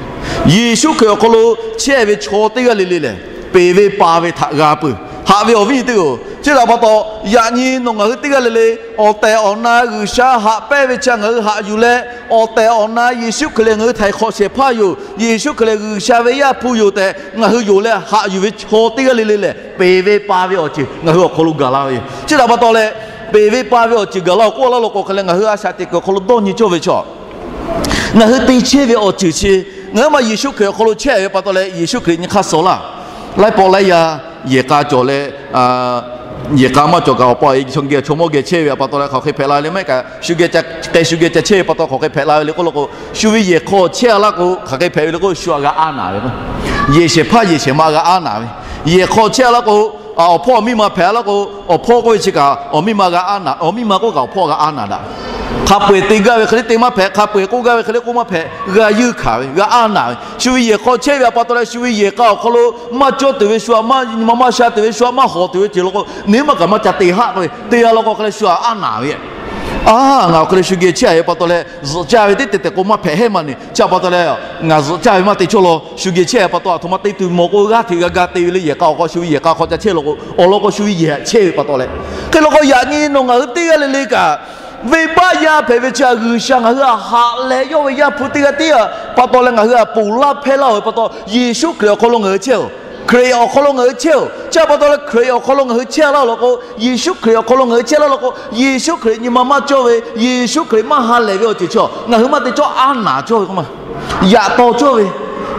Yeˍsuˆ Hkriꞈ awˬ hk'aw lo chehˇ ve chaw teˇ g'aˇ le le lehˬ, peˬ ve pa ve htaꞈ g'a peuˬ. Haꞈ ve awˬ viˉ nyi teˇ-oˬ, chi htaꞈ pa taw, yaꞈ nyi nawˬ ngaˬ hui teˇ g'aˇ le le awˬ tehˬ awˬ na G'uiˬsha haꞈ pehnˇ ve chi ngaˬ hui haꞈ yuˬ leh, awˬ tehˬ awˬ na Yeˍsuˆ Hkriꞈ lehˬ ngaˬ hui htaiˍ hk'awꞈ shehˍ hpaˇ yoˬ, Yeˍsuˆ Hkriꞈ lehˬ G'uiˬsha ve Yaˇ hpu yoˬ tehꞈ ngaˬ hui yonˍ leh haꞈ yuˬ ve chaw teˇ g'aˇ le le lehˬ, peˬ ve pa ve awˬ ceuˬ ngaˬ hui awˬ hk'aw lo gaˬ la ve yoˬ. Chi htaꞈ pa taw leh, peˬ ve pa ve awˬ ceuˬ gaˬ la-oˬ k'oˆ laˇ law k'o hk'e leh, ngaˬ hui a shaꞈ teꞈ kuiˬ awˬ hk'aw lo dawˇ nyi cawˇ ve chaw ngaˬ hui te chehˇ ve awˬ ceuˬ chi, ngaˬ hui ma Yeˍsuˆ Hkriꞈ awˬ hk'aw lo chehˇ ve pa taw leh, Yeˍsuˆ Hkriꞈ nyi hk'aˇ suh laˇ. Laiˉ pawˆ laiˉ yaˇ yehˬ k'a cawˬ leh, yehˬ k'a maˇ cawˬ kaꞈ awˬ pa awˬ e chaw geh chaw mawˇ geh chehˇ ve pa taw leh hk'aˬ hk'e hpehꞈ la ve le, maˇ heˆ kaꞈ shu geh k'ai shu geh ca chehˇ ve pa taw hk'aˬ hk'e hpehꞈ la ve le k'oˆ law k'o, shu ve yehˬ hk'aw chehˇ-a laˇ k'o hk'aˬ hk'e hpehꞈ ve le k'o, shu htaꞈ g'a anˇ naˍ ve, yehˬ shehˍ hpaˇ yehˬ shehˍ ma g'a anˇ naˍ ve, yehˬ hk'aw chehˇ-a laˇ k'o, awˬ hpawˇ awˬ miˇ ma hpehꞈ-a laˇ k'o, awˬ hpawˇ k'oˆ ve chi kaꞈ awˬ miˇ ma g'a anˇ naˍ, awˬ miˇ ma k'oˆ kaꞈ awˬ hpawˇ g'a anˇ naˍ daꞈ. Hk'a peu-eˬ te gaˇ ve hk'e le te maˇ hpehꞈ, hk'a peu-eˬ k'oˆ gaˇ ve hk'e le k'oˆ maˇ hpehꞈ, g'a yuˇ hkanˍ ve, g'a anˇ naˍ ve. Shu ve yehˬ hk'aw chehˇ ve pa taw leh, shu ve yehˬ k'a awˬ hk'aw lo maˇ cawˇ tuˬ ve, shu htaꞈ maˇ nyi ma maˇ sha tuˬ ve, shu htaꞈ maˇ hawˍ tuˬ ve ceuˬ law k'o, neˇ maˇ kaꞈ maˇ ca te haˆ k'oˆ ve, te-a law k'o hk'e leh shu htaꞈ anˇ naˍ ve. A, ngaˬ awˬ hk'e leh shu geh chehˇ ve pa taw leh zuhꞈ caˇ ve teˇ te tehꞈ k'o maˇ hpehꞈ hehˉ ma neˬ. Chi pa taw leh, ngaˬ zuhꞈ caˇ ve maˇ te cawˇ law, shu geh chehˇ ve pa taw, aˬ htoꞈ ma te tuˬ mawˬ k'o g'aˇ hteꞈ g'a ga te ve le, yehˬ k'a awˬ hk'aw shu ve yehˬ k'a hk'aw ca chehˇ law k'o, awˬ lawn k'o shu ve yehˬ htaꞈ chehˇ ve pa taw leh, hk'e law k'o yaꞈ nyi nawˬ ngaˬ hui teˇ g'aˇ le le kaꞈ, venˇbaˆ yaˇ hpehꞈ ve chi htaꞈ G'uiˬsha ngaˬ hui htaꞈ haꈞ leh yawˇ ve Yaˇ hpu teˇ g'aˇ tiˉ-a pa taw leh ngaˬ hui htaꞈ ponˬ laˇ hpehˇ laˇ-oˬ ve pa taw, Yeˍsuˆ Hkriꞈ awˬ hk'aw lo ngaˬ hui chehˇ-oˬ. Hkriꞈ awˬ hk'aw lo ngaˬ hui chehˇ-oˬ. Chi pa taw leh Hkriꞈ awˬ hk'aw lo ngaˬ hui chehˇ laˇ law k'o, Yeˍsuˆ Hkriꞈ awˬ hk'aw lo ngaˬ hui chehˇ laˇ law k'o, Yeˍsuˆ Hkriꞈ nyi ma maˇ cawˇ ve, Yeˍsuˆ Hkriꞈ maˇ ha lehˬ ve awˬ ceuˬ chi ngaˬ hui maˇ te cawˇ, anˇ naˍ cawˇ ve k'o maˇ, yaꞈ taw cawˇ ve,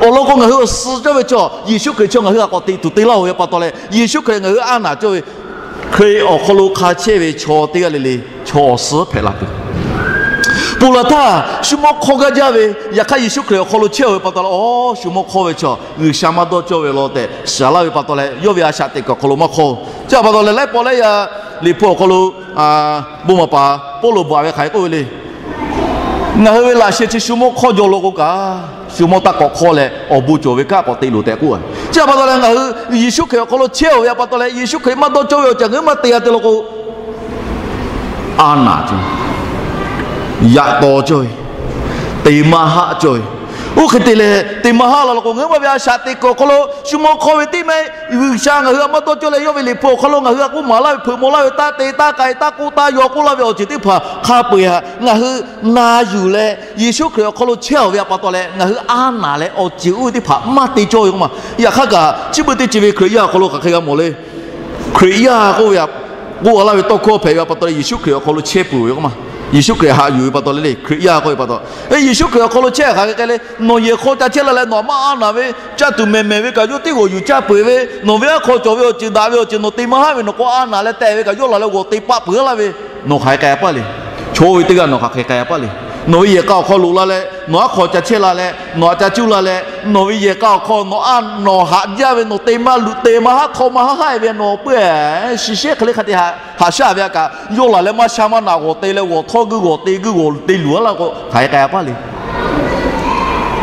awˬ lawn k'o ngaˬ hui awˬ suh cawˇ ve chi Yeˍsuˆ Hkriꞈ chi ngaˬ hui htaꞈ k'awꞈ teꞈ tuˬ te laˇ-oˬ ve pa taw leh, Yeˍsuˆ Hkriꞈ ngaˬ hui anˇ naˍ cawˇ ve, Hkriꞈ awˬ hk'aw lo hk'a chehˇ ve chaw teˇ g'aˇ le le chaw awˬ suhˉ hpehꞈ la tuˬ. Ponˬ laˬ htaˇ shu mawˇ hk'awˇ gaˇ jaˇ ve, yaꞈ hk'aˇ Yeˍsuˆ Hkriꞈ awˬ hk'aw lo chehˇ-oˬ ve pa taw leh, aˬ, shu mawˇ hk'awˇ ve chi G'uiˬsha maˇ dawˇ cawˇ ve law tehꞈ shiˍ laˇ ve pa taw leh, yawˇ ve a shaꞈ teꞈ kuiˬ awˬ hk'aw lo maˇ hk'awˇ. Chi pa taw leh laiˉ pawˆ laiˉ yaˇ Liꞈ hpu awˬ hk'aw lo bon maˍ paˍ Pawˇluꞈ bvuhꞈ ve hk'aˬ hk'e k'oˆ ve le. Ngaˬ hui ve laꞈ sheh chi shu mawˇ hk'awˇ jaw law k'o kaꞈ, shu mawˇ taˇ k'awꞈ hk'awˇ leh awˬ bon cawˬ ve kanˉ k'awꞈ te loˍ tehꞈ k'oˆ ve. Chi pa taw leh ngaˬ hui Yeˍsuˆ Hkriꞈ awˬ hk'aw lo chehˇ-oˬ ve pa taw leh, Yeˍsuˆ Hkriꞈ maˇ dawˇ cawˇ ve awˬ ceuˬ ngaˬ hui maˇ te g'a te law k'o, anˇ naˍ cawˇ ve, yaꞈ taw cawˇ ve, te maˇ haˆ cawˇ ve. Oˇ hk'e te leh te maˇ haˆ la law k'o, ngaˬ hui ma ve a shaꞈ teꞈ kuiˬ awˬ hk'aw lo shu mawˇ hk'awˇ ve tiˉ maˇ heˆ. G'uiˬsha ngaˬ hui htaꞈ maˇ dawˇ cawˇ leh, yawˇ ve Liꞈ hpu awˬ hk'aw lo ngaˬ hui htaꞈ k'oˆ maˍ laˇ ve, hpeuꞈ maw laˇ ve, taˇ te taˇ k'ai, taˇ k'oˆ taˇ yaw k'oˆ laˇ ve awˬ ceuˬ teˇ hpaˍ hk'a peu-eˬ htaꞈ ngaˬ hui na yuˬ leh, Yeˍsuˆ Hkriꞈ awˬ hk'aw lo chehˇ-oˬ ve pa taw leh, ngaˬ hui anˇ naˍ leh awˬ ceuˬ oˇ ve teˇ hpaˍ maˇ te cawˇ ve k'o maˇ. Yaꞈ hk'aˇ kaꞈ, chi beuꞈ teˇ ceuˬ ve Hkriꞈ yaˇ awˬ hk'aw lo hk'aˬ hk'e g'a mawˬ le. Hkriꞈ yaˇ k'oˆ ve, k'oˆ laˇ ve tawˇ hkawˇ hpehꞈ ve pa taw leh, Yeˍsuˆ Hkriꞈ awˬ hk'aw lo chehˇ peuˬ ve k'o maˇ. Yeˍsuˆ Hkriꞈ haꞈ yuˬ ve pa taw leh le, Hkriꞈ yaˇ k'oˆ ve pa taw, Yeˍsuˆ Hkriꞈ awˬ hk'aw lo chehˇ hk'aˬ hk'e k'ai le, nawˬ yehˬ hk'aw ca chehˇ la leh nawˬ maˇ anˇ naˍ ve, caˇ tuˬ mehˬ mehˬ ve kaꞈ yawˇ teˇ g'awˬ yuˬ caˇ peuˬ ve, nawˬ ve aˉ hk'aw cawˬ ve awˬ ceuˬ daꞈ ve awˬ ceuˬ nawˬ te maˇ haˆ ve, nawˬ k'awꞈ anˇ naˍ leh tehˬ ve kaꞈ yawˇ laˬ leh g'awˬ te paˆ peuˬ laˇ ve, nawˬ hk'aˬ hk'e k'ai-a paˇ le. Chaw oˇ ve teˇ g'aˇ nawˬ hk'aˬ hk'e k'ai-a paˇ le. Nawˬ ve yehˬ k'a awˬ hk'aw loꞈ la leh, nawˬ aˉ hk'aw ca chehˇ la leh, nawˬ htaꞈ ca cuˇ la leh, nawˬ ve yehˬ k'a awˬ hk'aw nawˬ a nawˬ haꞈ jaˇ ve, nawˬ te maˇ luꞈ te maˇ haˆ htaw maˇ haˆ haˆ-e ve, nawˬ peuˬ shiˍ shehˉ hk'e le hk'a te haꞈ shaˉ ve a kaꞈ, yawˇ laˬ leh maˇ sha maˇ naꞈ g'awˬ te leh g'awˬ htawˇ guiˇ g'awˬ te guiˇ g'awˬ te luˬ-a laˇ k'o, hk'aˬ hk'e k'ai-a paˇ le.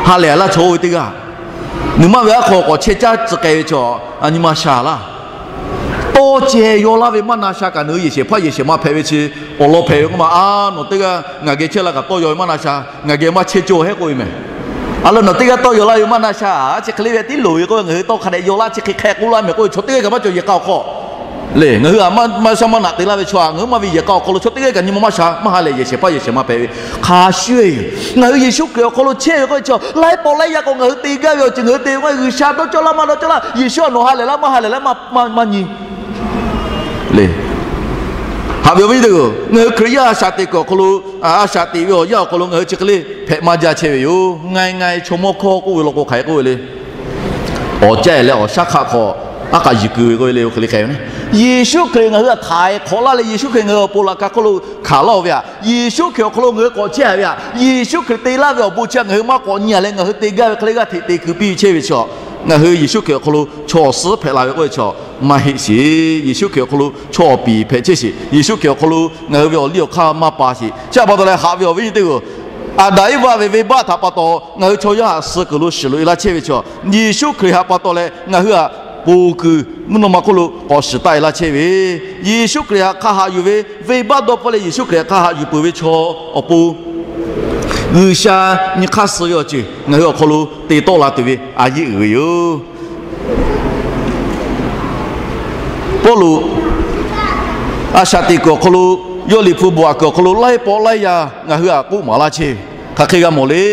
Ha lehˬ laˇ chaw oˇ ve teˇ g'aˇ. Nawˬ maˇ ve aˉ hk'aw k'awꞈ chehˇ caˇ tcuh k'ai ve chaw, a nyi ma sha laˇ. Tawˇ ceh yaw laˇ ve maˇ na sha kaꞈ, nawˬ hui yehˬ shehˍ hpaˇ yehˬ shehˍ ma hpehꞈ ve chi awˬ lawn hpehꞈ ve k'o maˇ. A, nawˬ teˇ g'aˇ ngaˬ geh chehˇ la kaꞈ tawˇ yaw ve maˇ na sha, ngaˬ geh maˇ chehˇ cawˇ hehˉ k'oˆ ve mehˬ. A leh nawˬ teˇ g'aˇ tawˇ yaw laˇ ve maˇ na sha, chi hk'e le ve tiˉ loˍ ve k'oˆ ve, ngaˬ hui tawˇ hk'a dehꞈ yaw laˇ chi hk'e hk'e k'oˆ laˇ mehˬ k'oˆ ve, chaw teˇ g'aˇ kaꞈ maˇ cawˬ yehˬ k'a awˬ hk'aw le. Ngaˬ hui htaꞈ maˇ sha maˇ naꞈ te laˇ ve chaw htaꞈ ngaˬ hui maˇ ve yehˬ k'a awˬ hk'aw lo chaw teˇ g'aˇ kaꞈ nyi ma maˇ sha, maˇ ha lehˬ yehˬ shehˍ hpaˇ yehˬ shehˍ ma hpehꞈ ve hk'a shuˍ-e yoˬ. Ngaˬ hui Yeˍsuˆ Hkriꞈ awˬ hk'aw lo chehˇ ve k'oˆ ve chi laiˉ pawˆ laiˉ yaˇ k'o ngaˬ hui te gaˇ ve awˬ ceuˬ ngaˬ hui te ve k'o, G'uiˬsha dawˇ cawˇ laˇ maˇ dawˇ cawˇ laˇ, Yeˍsuˆ htaꞈ nawˬ ha lehˬ laˇ maˇ ha lehˬ laˇ maˇ nyi le. Haꞈ ve awˬ viˉ teˇ g'aˇ, ngaˬ hui Hkriꞈ yaˇ a shaꞈ teꞈ kuiˬ awˬ hk'aw lo, a shaꞈ teꞈ ve awˬ yanˇ awˬ hk'aw lo ngaˬ hui chi hk'e le hpehꞈ maˇ jaˇ chehˇ ve yoˬ. Ngaˬ ngaˬ chaw mawˇ hkawˇ k'oˆ ve law k'o hk'aˬ hk'e k'oˆ ve le. Awˬ caˇ leh awˬ shaˉ hk'aˆ hk'aw aˉ k'aꞈ yuˬ kuiˬ ve k'oˆ ve le, oˇ hk'e le hk'e ve. Yeˍsuˆ Hkriꞈ ngaˬ hui htaꞈ htaiˍ hk'awꞈ laˇ leh, Yeˍsuˆ Hkriꞈ ngaˬ hui awˬ pon laꞈ ka hk'oˆ lo hkanˍ laˇ-oˬ ve htaꞈ, Yeˍsuˆ Hkriꞈ awˬ hk'aw lo ngaˬ hui k'awꞈ chehˇ ve htaꞈ, Yeˍsuˆ Hkriꞈ te laˇ ve awˬ bon chi htaꞈ ngaˬ hui maˇ k'awꞈ nyi-a leh, ngaˬ hui te gaˇ ve hk'e le g'aˇ hteꞈ te keu piˇ chehˇ ve chi, ngaˬ hui Yeˍsuˆ Hkriꞈ awˬ hk'aw lo chaw awˬ suhˉ hpehꞈ la ve k'oˆ ve chi maˇ heˆ sheˍ. Yeˍsuˆ Hkriꞈ awˬ hk'aw lo chaw awˬ piˍ hpehꞈ chehˇ sheˍ. Yeˍsuˆ Hkriꞈ awˬ hk'aw lo ngaˬ hui ve awˬ liˇ awˬ hk'aˇ maˇ pa sheˍ. Chi pa taw leh haꞈ ve awˬ viˉ nyi teˇ g'aˇ, Aˍdanˍ Eˇvaˆ ve venˇbaˆ htaꞈ pa taw ngaˬ hui chaw yaˇ htaꞈ suh kuiˬ lo shiˍ loꞈ-e laˇ chehˇ ve chi, Yeˍsuˆ Hkriꞈ htaꞈ pa taw leh ngaˬ hui htaꞈ ponˬ kuiˬ mvuhˇ naw ma hk'oˆ lo k'awꞈ shiˍ taˆ-e laˇ chehˇ ve, Yeˍsuˆ Hkriꞈ htaꞈ hk'a haꞈ yuˬ ve venˇbaˆ dawˇ hpfuhˆ leh Yeˍsuˆ Hkriꞈ htaꞈ hk'a haꞈ yuˬ peuˬ ve chaw awˬ pon G'uiˬsha nyi hk'aˇ suh ve awˬ ceuˬ ngaˬ hui awˬ hk'aw lo te tawˆ la tuˬ ve a yeˇ uiˍ ve yoˬ. Pawˇluꞈ a shaꞈ teꞈ kuiˬ awˬ hk'aw lo, yawˇ liꞈ hpu bvuhꞈ kuiˬ awˬ hk'aw lo laiˉ pawˆ laiˉ yaˇ ngaˬ hui htaꞈ k'oˆ maˍ laˇ chehˇ ve hk'aˬ hk'e g'a mawˬ le.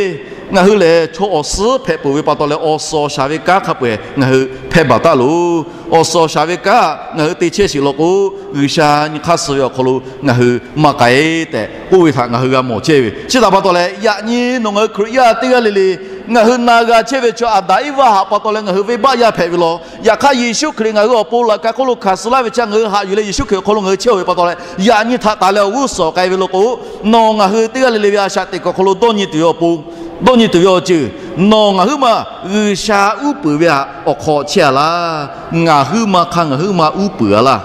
Ngaˬ hui lehˬ chaw awˬ suhˉ hpehꞈ peuˬ ve pa taw leh, awˬ suhˍ awˬ shaˍ ve kanˉ hk'a peu-eˬ ngaˬ hui hpehˇ baˬ taˉ loˬ. Awˬ suhˍ awˬ shaˍ ve kanˉ ngaˬ hui te chehˇ sheˍ law k'o, G'uiˬsha nyi hk'aˇ suh ve awˬ hk'aw lo ngaˬ hui maˇ k'ai tehꞈ k'oˆ ve htaꞈ ngaˬ hui g'a mawˬ chehˇ ve. Chi htaꞈ pa taw leh, yaꞈ nyi nawˬ ngaˬ hui Hkriꞈ yaˇ teˇ g'aˇ le le, ngaˬ hui na g'a chehˇ ve chaw Aˍdanˍ Eˇvaˆ htaꞈ pa taw leh ngaˬ hui venˇbaˆ yaˇ hpehꞈ ve law. Yaꞈ hk'aˇ, Yeˍsuˆ Hkriꞈ ngaˬ hui awˬ pon laꞈ ka hk'oˆ lo hkanˍ suh laˇ ve chi ngaˬ hui haꞈ yuˬ leh Yeˍsuˆ Hkriꞈ awˬ hk'aw lo ngaˬ hui chehˇ-oˬ ve pa taw leh, yaꞈ nyi htaꞈ taˍ leh awˬ g'uˇ suhˍ k'ai ve law k'o, nawˬ ngaˬ hui teˇ g'aˇ le le ve a shaꞈ teꞈ kuiˬ awˬ hk'aw lo dawˇ nyi tuˬ ve awˬ pon, dawˇ nyi tuˬ ve awˬ ceuˬ, nawˬ ngaˬ huiˉ ma G'uiˬsha uˉ peunˍ ve htaꞈ awˬ hk'aw chehˇ-a laˇ. Ngaˬ huiˉ ma hk'aˇ ngaˬ huiˉ ma uˉ peunˍ-a laˇ.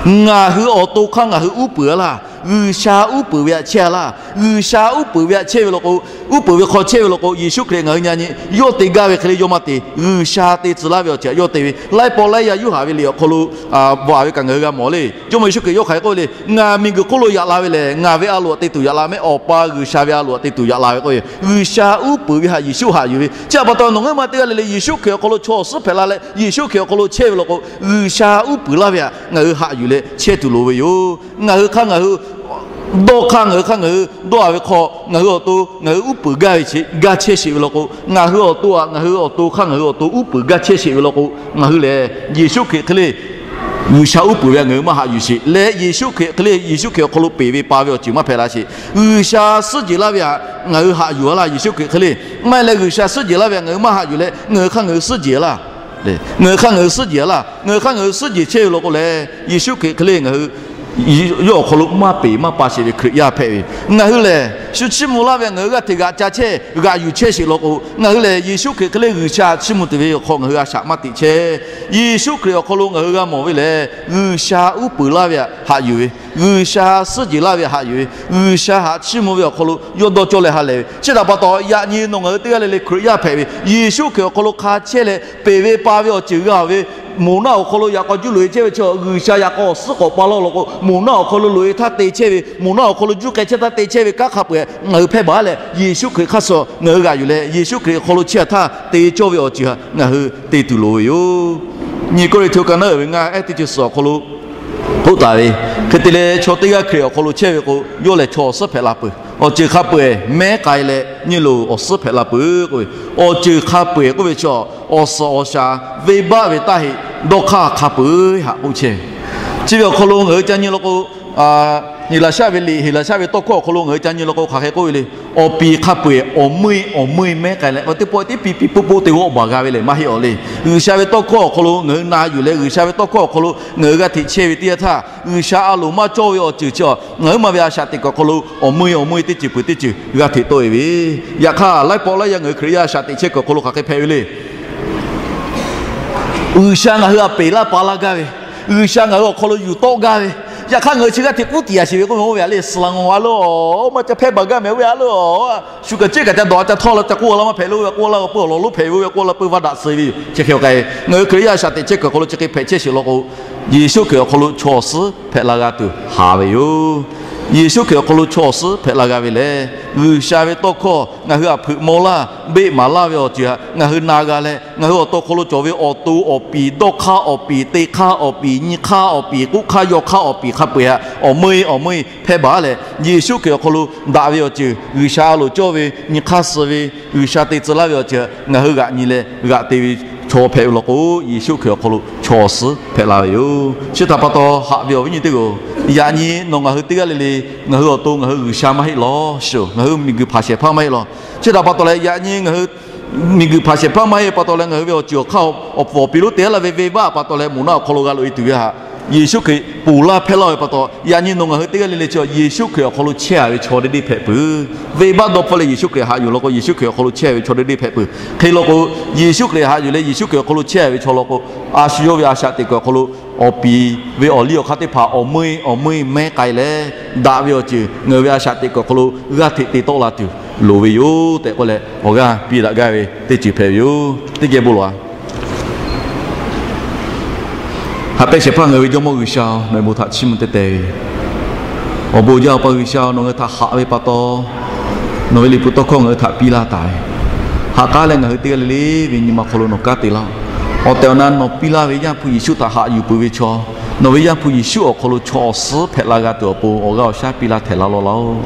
Ngaˬ hui awˬ to hk'aˇ ngaˬ hui uˉ peunˍ-a laˇ. G'uiˬsha uˉ peunˍ ve htaꞈ chehˇ-a laˇ. G'uiˬsha uˉ peunˍ ve htaꞈ chehˇ ve law k'o, uˉ peunˍ ve hk'aw chehˇ ve law k'o, Yeˍsuˆ Hkriꞈ ngaˬ hui nyi nyi yawˇ te gaˇ ve hk'e le yawˇ maˇ te. G'uiˬsha te tcuh laˇ ve awˬ ceuˬ htaꞈ yawˇ te ve. Laiˉ pawˆ laiˉ yaˇ Yoˇhanˬ ve liꞈ awˬ hk'aw lo bvuhꞈ ve kaꞈ ngaˬ hui g'a mawˬ le. Jawˇmawˇ Yeˍsuˆ Hkriꞈ yawˇ hk'aˬ hk'e k'oˆ ve le, Ngaˬ miˬguiˬ hk'oˆ lo yaꞈ la ve lehˬ, ngaˬ ve a loˍ htaꞈ te tuˬ yaꞈ la mehˆ. Awˬ pa G'uiˬsha ve a loˍ htaꞈ te tuˬ yaꞈ la ve k'oˆ ve, G'uiˬsha uˉ peunˍ ve htaꞈ Yeˍsuˆ haꞈ yuˬ ve. Chi htaꞈ pa taw, nawˬ ngaˬ huiˉ ma teˇ g'aˇ le le Yeˍsuˆ Hkriꞈ awˬ hk'aw lo chaw awˬ suhˉ hpehꞈ la leh Yeˍsuˆ Hkriꞈ awˬ hk'aw lo chehˇ ve law k'o, G'uiˬsha uˉ peunˍ laˇ ve htaꞈ ngaˬ hui haꞈ yuˬ leh chehˇ tuˬ loˍ ve yoˬ. Ngaˬ hui hk'aˇ ngaˬ hui dawˇ hk'aˇ, ngaˬ hui hk'aˇ ngaˬ hui dawˇ-a ve hk'aw, ngaˬ hui awˬ to ngaˬ hui uˉ peunˍ gaˇ ve chi gaˇ chehˇ sheˍ ve law k'o, ngaˬ hui awˬ to htaꞈ ngaˬ hui awˬ to hk'aˇ ngaˬ hui awˬ to uˉ peunˍ gaˇ chehˇ sheˍ ve law k'o, ngaˬ hui lehˬ Yeˍsuˆ Hkriꞈ hk'e le G'uiˬsha uˉ peunˍ ve htaꞈ ngaˬ hui maˇ haꞈ yuˬ sheˍ leh, Yeˍsuˆ Hkriꞈ hk'e le Yeˍsuˆ Hkriꞈ awˬ hk'aw lo peˬ ve pa ve awˬ ceuˬ maˇ hpehꞈ la sheˍ. G'uiˬsha suhˉ jehˬ laˇ ve htaꞈ ngaˬ hui haꞈ yuˬ-a laˇ, Yeˍsuˆ Hkriꞈ hk'e le. Maˇ heˆ leh G'uiˬsha suhˉ jehˬ laˇ ve htaꞈ ngaˬ hui maˇ haꞈ yuˬ leh, ngaˬ hui hk'aˇ ngaˬ hui suhˉ jehˬ laˇ. Ngaˬ hui hk'aˇ ngaˬ hui suhˉ jehˬ laˇ. Ngaˬ hui hk'aˇ ngaˬ hui suhˉ jehˬ chehˇ ve law k'o leh, Yeˍsuˆ Hkriꞈ hk'e le ngaˬ hui yawˇ awˬ hk'aw lo maˇ peˬ maˇ pa sheˍ ve Hkriꞈ yaˇ hpehꞈ ve. Ngaˬ hui lehˬ shu chiˇ mvuh laˇ ve ngaˬ hui g'aˇ hteꞈ g'aꞈ ca chehˇ g'aꞈ yuˬ chehˇ sheˍ law k'o, ngaˬ hui lehˬ Yeˍsuˆ Hkriꞈ hk'e le G'uiˬsha chiˇ mvuh tuˬ ve awˬ hk'aw ngaˬ hui a shaꞈ maˇ teꞈ chehˇ. Yeˍsuˆ Hkriꞈ awˬ hk'aw lo ngaˬ hui g'a mawˬ ve lehˬ, G'uiˬsha uˉ peunˍ laˇ ve htaꞈ haꞈ yuˬ ve, G'uiˬsha suhˉ jehˬ laˇ ve htaꞈ haꞈ yuˬ ve, G'uiˬsha htaꞈ chiˇ mvuh ve awˬ hk'aw lo yawˇ dawˇ cawˇ leh ha lehˬ ve. Chi htaꞈ pa taw, yaꞈ nyi nawˬ ngaˬ hui teˇ g'aˇ le le Hkriꞈ yaˇ hpehꞈ ve, Yeˍsuˆ Hkriꞈ awˬ hk'aw lo hk'a chehˇ leh peˬ ve pa ve awˬ ceuˬ g'a ve, moˬ naˆ awˬ hk'aw lo yaꞈ k'aw juˇ loꞈ-e chehˇ ve chi G'uiˬsha yaꞈ k'aw awˬ suhˉ k'awꞈ pa laˇ law k'o, moˬ naˆ awˬ hk'aw lo loꞈ-e htaˇ te chehˇ ve, moˬ naˆ awˬ hk'aw lo juˇ k'ai chehˇ htaˇ te chehˇ ve kanˉ hk'a peu-eˬ ngaˬ hui hpehˇ baˬ leh, Yeˍsuˆ Hkriꞈ hk'aˇ suh ngaˬ hui g'aꞈ yuˬ leh, Yeˍsuˆ Hkriꞈ awˬ hk'aw lo chehˇ htaˇ te cawˇ ve awˬ ceuˬ htaꞈ ngaˬ hui te tuˬ loˍ ve yoˬ. Nyi Kawˇrenˍhtuˆ ka naˉ uiˍ ve ngaˇ ehˉ teˇ chi suhˍ awˬ hk'aw lo k'oˆ taˍ ve, hk'e te leh chaw teˇ g'aˇ Hkriꞈ awˬ hk'aw lo chehˇ ve k'o, yawˇ lehˬ chaw awˬ suhˉ hpehꞈ la peuˬ. Awˬ ceuˬ hk'a peu-eˬ mehˉ k'ai leh nyi loˬ awˬ suhˉ hpehꞈ la peuˬ k'oˆ ve, awˬ ceuˬ hk'a peu-eˬ k'oˆ ve chaw, awˬ suhˍ awˬ shaˍ venˇbaˆ ve taˇ heꞈ dawˇ hk'aˇ hk'a peu-eˬ haꞈ k'oˆ chehˇ ve. Chi ve awˬ hk'aw lo ngaˬ hui ca nyi law k'o, Heˍlaˍsaˆ ve liꞈ, Heˍlaˍsaˆ ve tawˇ hkawˇ awˬ hk'aw lo ngaˬ hui ca nyi law k'o hk'aˬ hk'e k'oˆ ve le. Awˬ piˍ hk'a peu-eˬ awˬ meuˇ awˬ meuˇ mehˉ k'ai leh, teˇ pawˆ teˇ piˇ piˇ poˆ poˆ te g'awˆ baˬ g'a ve lehˬ maˇ heˆ awˬ le. G'uiˬsha ve tawˇ hkawˇ awˬ hk'aw lo ngaˬ hui na yuˬ leh, G'uiˬsha ve tawˇ hkawˇ awˬ hk'aw lo ngaˬ hui g'a hteꞈ chehˇ ve teˇ yanˇ htaˇ, G'uiˬsha a loˍ maˇ cawˇ ve awˬ ceuˬ chi ngaˬ huiˉ ma ve a shaꞈ teꞈ kuiˬ awˬ hk'aw lo awˬ meuˇ awˬ meuˇ teˇ ceuˬ peuˬ teˇ ceuˬ g'a hteꞈ tawˆ-e ve. Yaꞈ hk'aˇ, laiˉ pawˆ laiˉ yaˇ ngaˬ hui Hkriꞈ yaˇ a shaꞈ teꞈ chehˇ kuiˬ awˬ hk'aw lo hk'aˬ hk'e hpehꞈ ve le. G'uiˬsha ngaˬ hui htaꞈ peˬ laˇ pa laˇ gaˇ ve, G'uiˬsha ngaˬ hui awˬ hk'aw lo yuˬ tawˆ gaˇ ve, yaꞈ hk'aˇ ngaˬ hui chi g'aˇ hteꞈ k'uˉ tiꞈ yaꞈ sheˍ ve k'oˆ ve, oˇ ve a le suhˍ la ngawˬ a le, oˇ maˇ ca hpehˇ baˬ gaˇ mehˍ oˇ ve a le, shu kaꞈ ceˇ kaꞈ ca dawˬ a ca htawˇ la ca k'oˆ a laˇ maˇ hpehꞈ le, oˇ ve k'oˆ laˇ k'o peu awˬ lawn lonˉ hpehꞈ ve, oˇ ve k'oˆ laˇ peu vaˇ daꞈ suh ve yoˬ. Chi hk'e k'ai, ngaˬ hui Hkriꞈ yaˇ a shaꞈ teꞈ chehˇ kuiˬ awˬ hk'aw lo chi hk'e hpehꞈ chehˇ sheˍ law k'o, Yeˍsuˆ Hkriꞈ awˬ hk'aw lo chaw awˬ suhˉ hpehꞈ la g'a tuˬ haˍ ve yoˬ. Yeˍsuˆ Hkriꞈ awˬ hk'aw lo chaw awˬ suhˉ hpehꞈ la g'a ve lehˬ, G'uiˬsha ve tawˇ hkawˇ ngaˬ hui htaꞈ hpeuꞈ maw laˇ, beˆ maˍ laˇ ve awˬ ceuˬ htaꞈ ngaˬ hui na g'a leh, ngaˬ hui awˬ to hk'aw lo cawˬ ve awˬ to awˬ piˍ, dawˇ hk'aˇ awˬ piˍ, te hk'aˇ awˬ piˍ, nyi hk'aˇ awˬ piˍ, k'oˆ hk'aˇ yaw hk'aˇ awˬ piˍ hk'a peu-eˬ htaꞈ awˬ meuˇ awˬ meuˇ hpehˇ baˬ leh, Yeˍsuˆ Hkriꞈ awˬ hk'aw lo daꞈ ve awˬ ceuˬ, G'uiˬsha a loˍ cawˇ ve, nyi hk'aˇ suh ve, G'uiˬsha te tcuh laˇ ve awˬ ceuˬ htaꞈ ngaˬ hui g'aꞈ nyi leh g'aꞈ te ve chaw hpehꞈ ve law k'o, Yeˍsuˆ Hkriꞈ awˬ hk'aw lo chaw awˬ suhˉ hpehꞈ la ve yoˬ. Chi htaꞈ pa taw, haꞈ ve awˬ viˉ nyi teˇ g'aˇ-oˬ, yaꞈ nyi nawˬ ngaˬ hui teˇ g'aˇ le le, ngaˬ hui awˬ to ngaˬ hui G'uiˬsha maˇ heˆ law shuˍ, ngaˬ hui miˬguiˬ hpanˍ shehˍ hpaˇ maˇ heˆ law. Chi htaꞈ pa taw leh, yaꞈ nyi ngaˬ hui miˬguiˬ hpanˍ shehˍ hpaˇ maˇ heˆ pa taw leh, ngaˬ hui ve awˬ ceuˬ awˬ hk'aˇ awˬ puˍ awˬ piˍ lonˉ te laˇ ve venˇbaˆ pa taw leh, moˬ naˆ awˬ hk'aw lo g'a loꞈ-e tuˬ ve htaꞈ Yeˍsuˆ Hkriꞈ ponˬ laˇ hpehˇ laˇ ve pa taw, yaꞈ nyi nawˬ ngaˬ hui teˇ g'aˇ le le chi Yeˍsuˆ Hkriꞈ awˬ hk'aw lo chehˇ-a ve chaw deˇ deˇ hpehꞈ peuˬ. Venˇbaˆ dawˇ hpfuhˆ leh Yeˍsuˆ Hkriꞈ haꞈ yuˬ law k'o, Yeˍsuˆ Hkriꞈ awˬ hk'aw lo chehˇ-a ve chaw deˇ deˇ hpehꞈ peuˬ. Hk'e law k'o, Yeˍsuˆ Hkriꞈ haꞈ yuˬ leh Yeˍsuˆ Hkriꞈ awˬ hk'aw lo chehˇ-a ve chaw law k'o, a shu yawˇ ve a shaꞈ teꞈ kuiˬ awˬ hk'aw lo awˬ piˍ ve awˬ liˇ awˬ hk'aˇ teˇ hpaˍ awˬ meuˇ awˬ meuˇ mehˉ k'ai leh, daꞈ ve awˬ ceuˬ ngaˬ hui ve a shaꞈ teꞈ kuiˬ awˬ hk'aw lo g'aˇ hteꞈ te tawˆ la tuˬ loˍ ve yoˬ tehꞈ k'oˆ leh, awˬ g'aˇ piˇ daꞈ gaˇ ve teˇ ceuˬ hpehꞈ ve yoˬ. Teˇ geh bon lawˬ-a. Haꞈ pehnˇ shehˍ hpaˇ ngaˬ hui ve Jawˇmawˇ G'uiˬsha-oˬ, nawˬ ve bon htaꞈ chiˇ mvuh teh teh ve yoˬ. Awˬ bon jaˇ, Awˬ pa G'uiˬsha-oˬ, nawˬ ngaˬ hui htaꞈ haꞈ ve pa taw, nawˬ ve liꞈ hpu tawˇ hkawˇ ngaˬ hui htaꞈ piˇ laˇ taˍ ve, haꞈ k'aˉ leh ngaˬ hui teˇ g'aˇ le le ve nyi ma hk'aw lo nawˬ kanˉ te laˇ-oˆ. Awˬ tehˬ awˬ na nawˬ piˇ laˇ ve Yaˇ hpu Yeˍsuˆ htaꞈ haꞈ yuˬ peuˬ ve chaw, Nawˬ ve Yaˇ hpu Yeˍsuˆ awˬ hk'aw lo chaw awˬ suhˉ hpehꞈ la g'a tuˬ awˬ pon awˬ g'aˇ awˬ shaˉ piˇ laˇ htehꞈ la lawˬ laˇ-oˆ.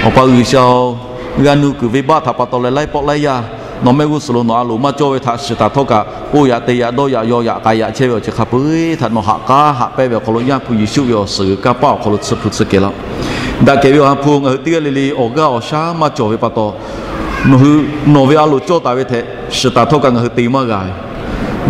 Awˬ pa G'uiˬsha-oˬ, g'a nu kuiˬ venˇbaˆ htaꞈ pa taw leh laiˉ pawˆ laiˉ yaˇ nawˬ mehˆ g'uˇ suhˍ lo nawˬ a loˍ maˇ cawˇ ve htaꞈ shiˍ taˍ htawˇ kaꞈ, k'oˆ yaꞈ te yaꞈ dawˇ yaꞈ yaw yaꞈ k'ai yaꞈ chehˇ ve awˬ ceuˬ hk'a peu-eˬ htaꞈ nawˬ haꞈ k'aˉ haꞈ pehnˇ ve awˬ hk'aw lo Yaˇ hpu Yeˍsuˆ ve awˬ suhˍ g'uiˬ kanˇ paˆ awˬ hk'aw lo tsuhˇ hpu tsuhˇ kehˬ laˇ-oˆ. Daꞈ kehˬ ve awˬ ha hpu ngaˬ hui teˇ g'aˇ le le awˬ g'aˇ awˬ shaˉ maˇ cawˬ ve pa taw, nawˬ hui nawˬ ve a loˍ cawˇ taˍ ve tehꞈ shiˍ taˍ htawˇ kaꞈ ngaˬ hui te maˇ g'a ve,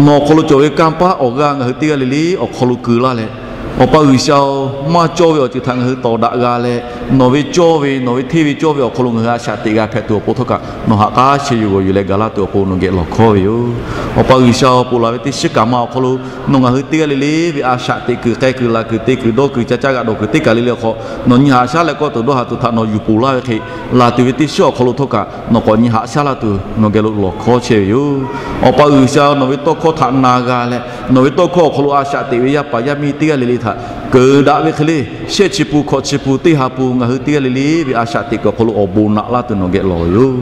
nawˬ awˬ hk'aw lo cawˬ ve kanˇ paˆ awˬ g'aˇ ngaˬ hui teˇ g'aˇ le le awˬ hk'aw lo keu laˇ leh, Awˬ pa G'uiˬsha-oˬ, maˇ cawˇ ve awˬ ceuˬ htaꞈ ngaˬ hui tawˍ daꞈ g'a leh, nawˬ ve cawˇ ve nawˬ ve hteˇ ve cawˇ ve awˬ hk'aw lo ngaˬ hui a shaꞈ teꞈ g'a hpehꞈ tuˬ awˬ pon htawˇ kaꞈ nawˬ haꞈ k'aˉ sheh yuˬ g'awˬ yuˬ leh gaˬ laˇ tuˬ awˬ pon nawˬ geh lawˬ hkawˉ ve yoˬ. Awˬ pa G'uiˬsha-oˬ, ponˬ laˬ ve teˇ shiˉ kaꞈ ma awˬ hk'aw lo nawˬ ngaˬ hui teˇ g'aˇ le le ve a shaꞈ teꞈ kuiˬ k'ai kuiˬ laˬ kuiˬ te kuiˬ dawˇ kuiˬ ca caˇ g'aꞈ dawˬ kuiˬ teˇ kaˬ le le awˬ hk'aw nawˬ nyi haꞈ shaˉ leh kawˆ tuˬ dawˇ ha tuˬ htaꞈ nawˬ yuˬ ponˬ laˇ ve hk'e, laˬ tuˬ ve teˇ shiˉ awˬ hk'aw lo htawˇ kaꞈ nawˬ k'awꞈ nyi haꞈ shaˉ laˇ tuˬ nawˬ geh lo lawˬ hkawˉ chehˇ ve yoˬ. Awˬ pa G'uiˬsha, nawˬ ve tawˇ hkawˇ htaꞈ na g'a leh nawˬ ve tawˇ hkawˇ awˬ hk'aw lo a shaꞈ teꞈ ve yaˇ paˍ yaˇ miˇ teˇ g'aˇ le le htaꞈ keunˍ daꞈ ve hk'e le, shehˆ chi pun hkawꞈ chi pun teˇ ha pun ngaˬ hui teˇ g'aˇ le le ve a shaꞈ teꞈ kuiˬ awˬ hk'aw lo awˬ bon naꞈ laˇ tuˬ nawˬ geh lawˬ ve yoˬ.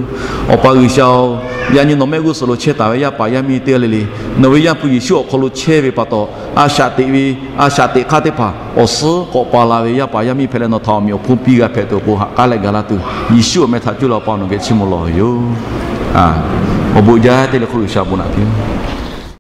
Awˬ pa G'uiˬsha-oˬ, yaꞈ nyi nawˬ mehˆ g'uˇ suhˍ lo chehˇ taˍ ve yaˇ paˍ yaˇ miˇ teˇ g'aˇ le le, nawˬ ve Yaˇ hpu Yeˍsuˆ awˬ hk'aw lo chehˇ ve pa taw, a shaꞈ teꞈ ve, a shaꞈ teꞈ hk'aˇ teˇ hpaˍ awˬ suhˉ k'awꞈ pa la ve yaˇ paˍ yaˇ miˇ hpehꞈ leh nawˬ htaꞈ awˬ meꞈ awˬ hponˇ piˇ g'a hpehꞈ tuˬ awˬ pon haꞈ k'aˉ leh gaˬ laˇ tuˬ, Yeˍsuˆ awˬ meh htaꞈ cuˇ leh Awˬ pa nawˬ geh chiˇ mvuh lawˬ ve yoˬ. Awˬ bon jaˇ teˇ le hk'oˆ G'uiˬsha bon naꞈ piˇ-oˆ.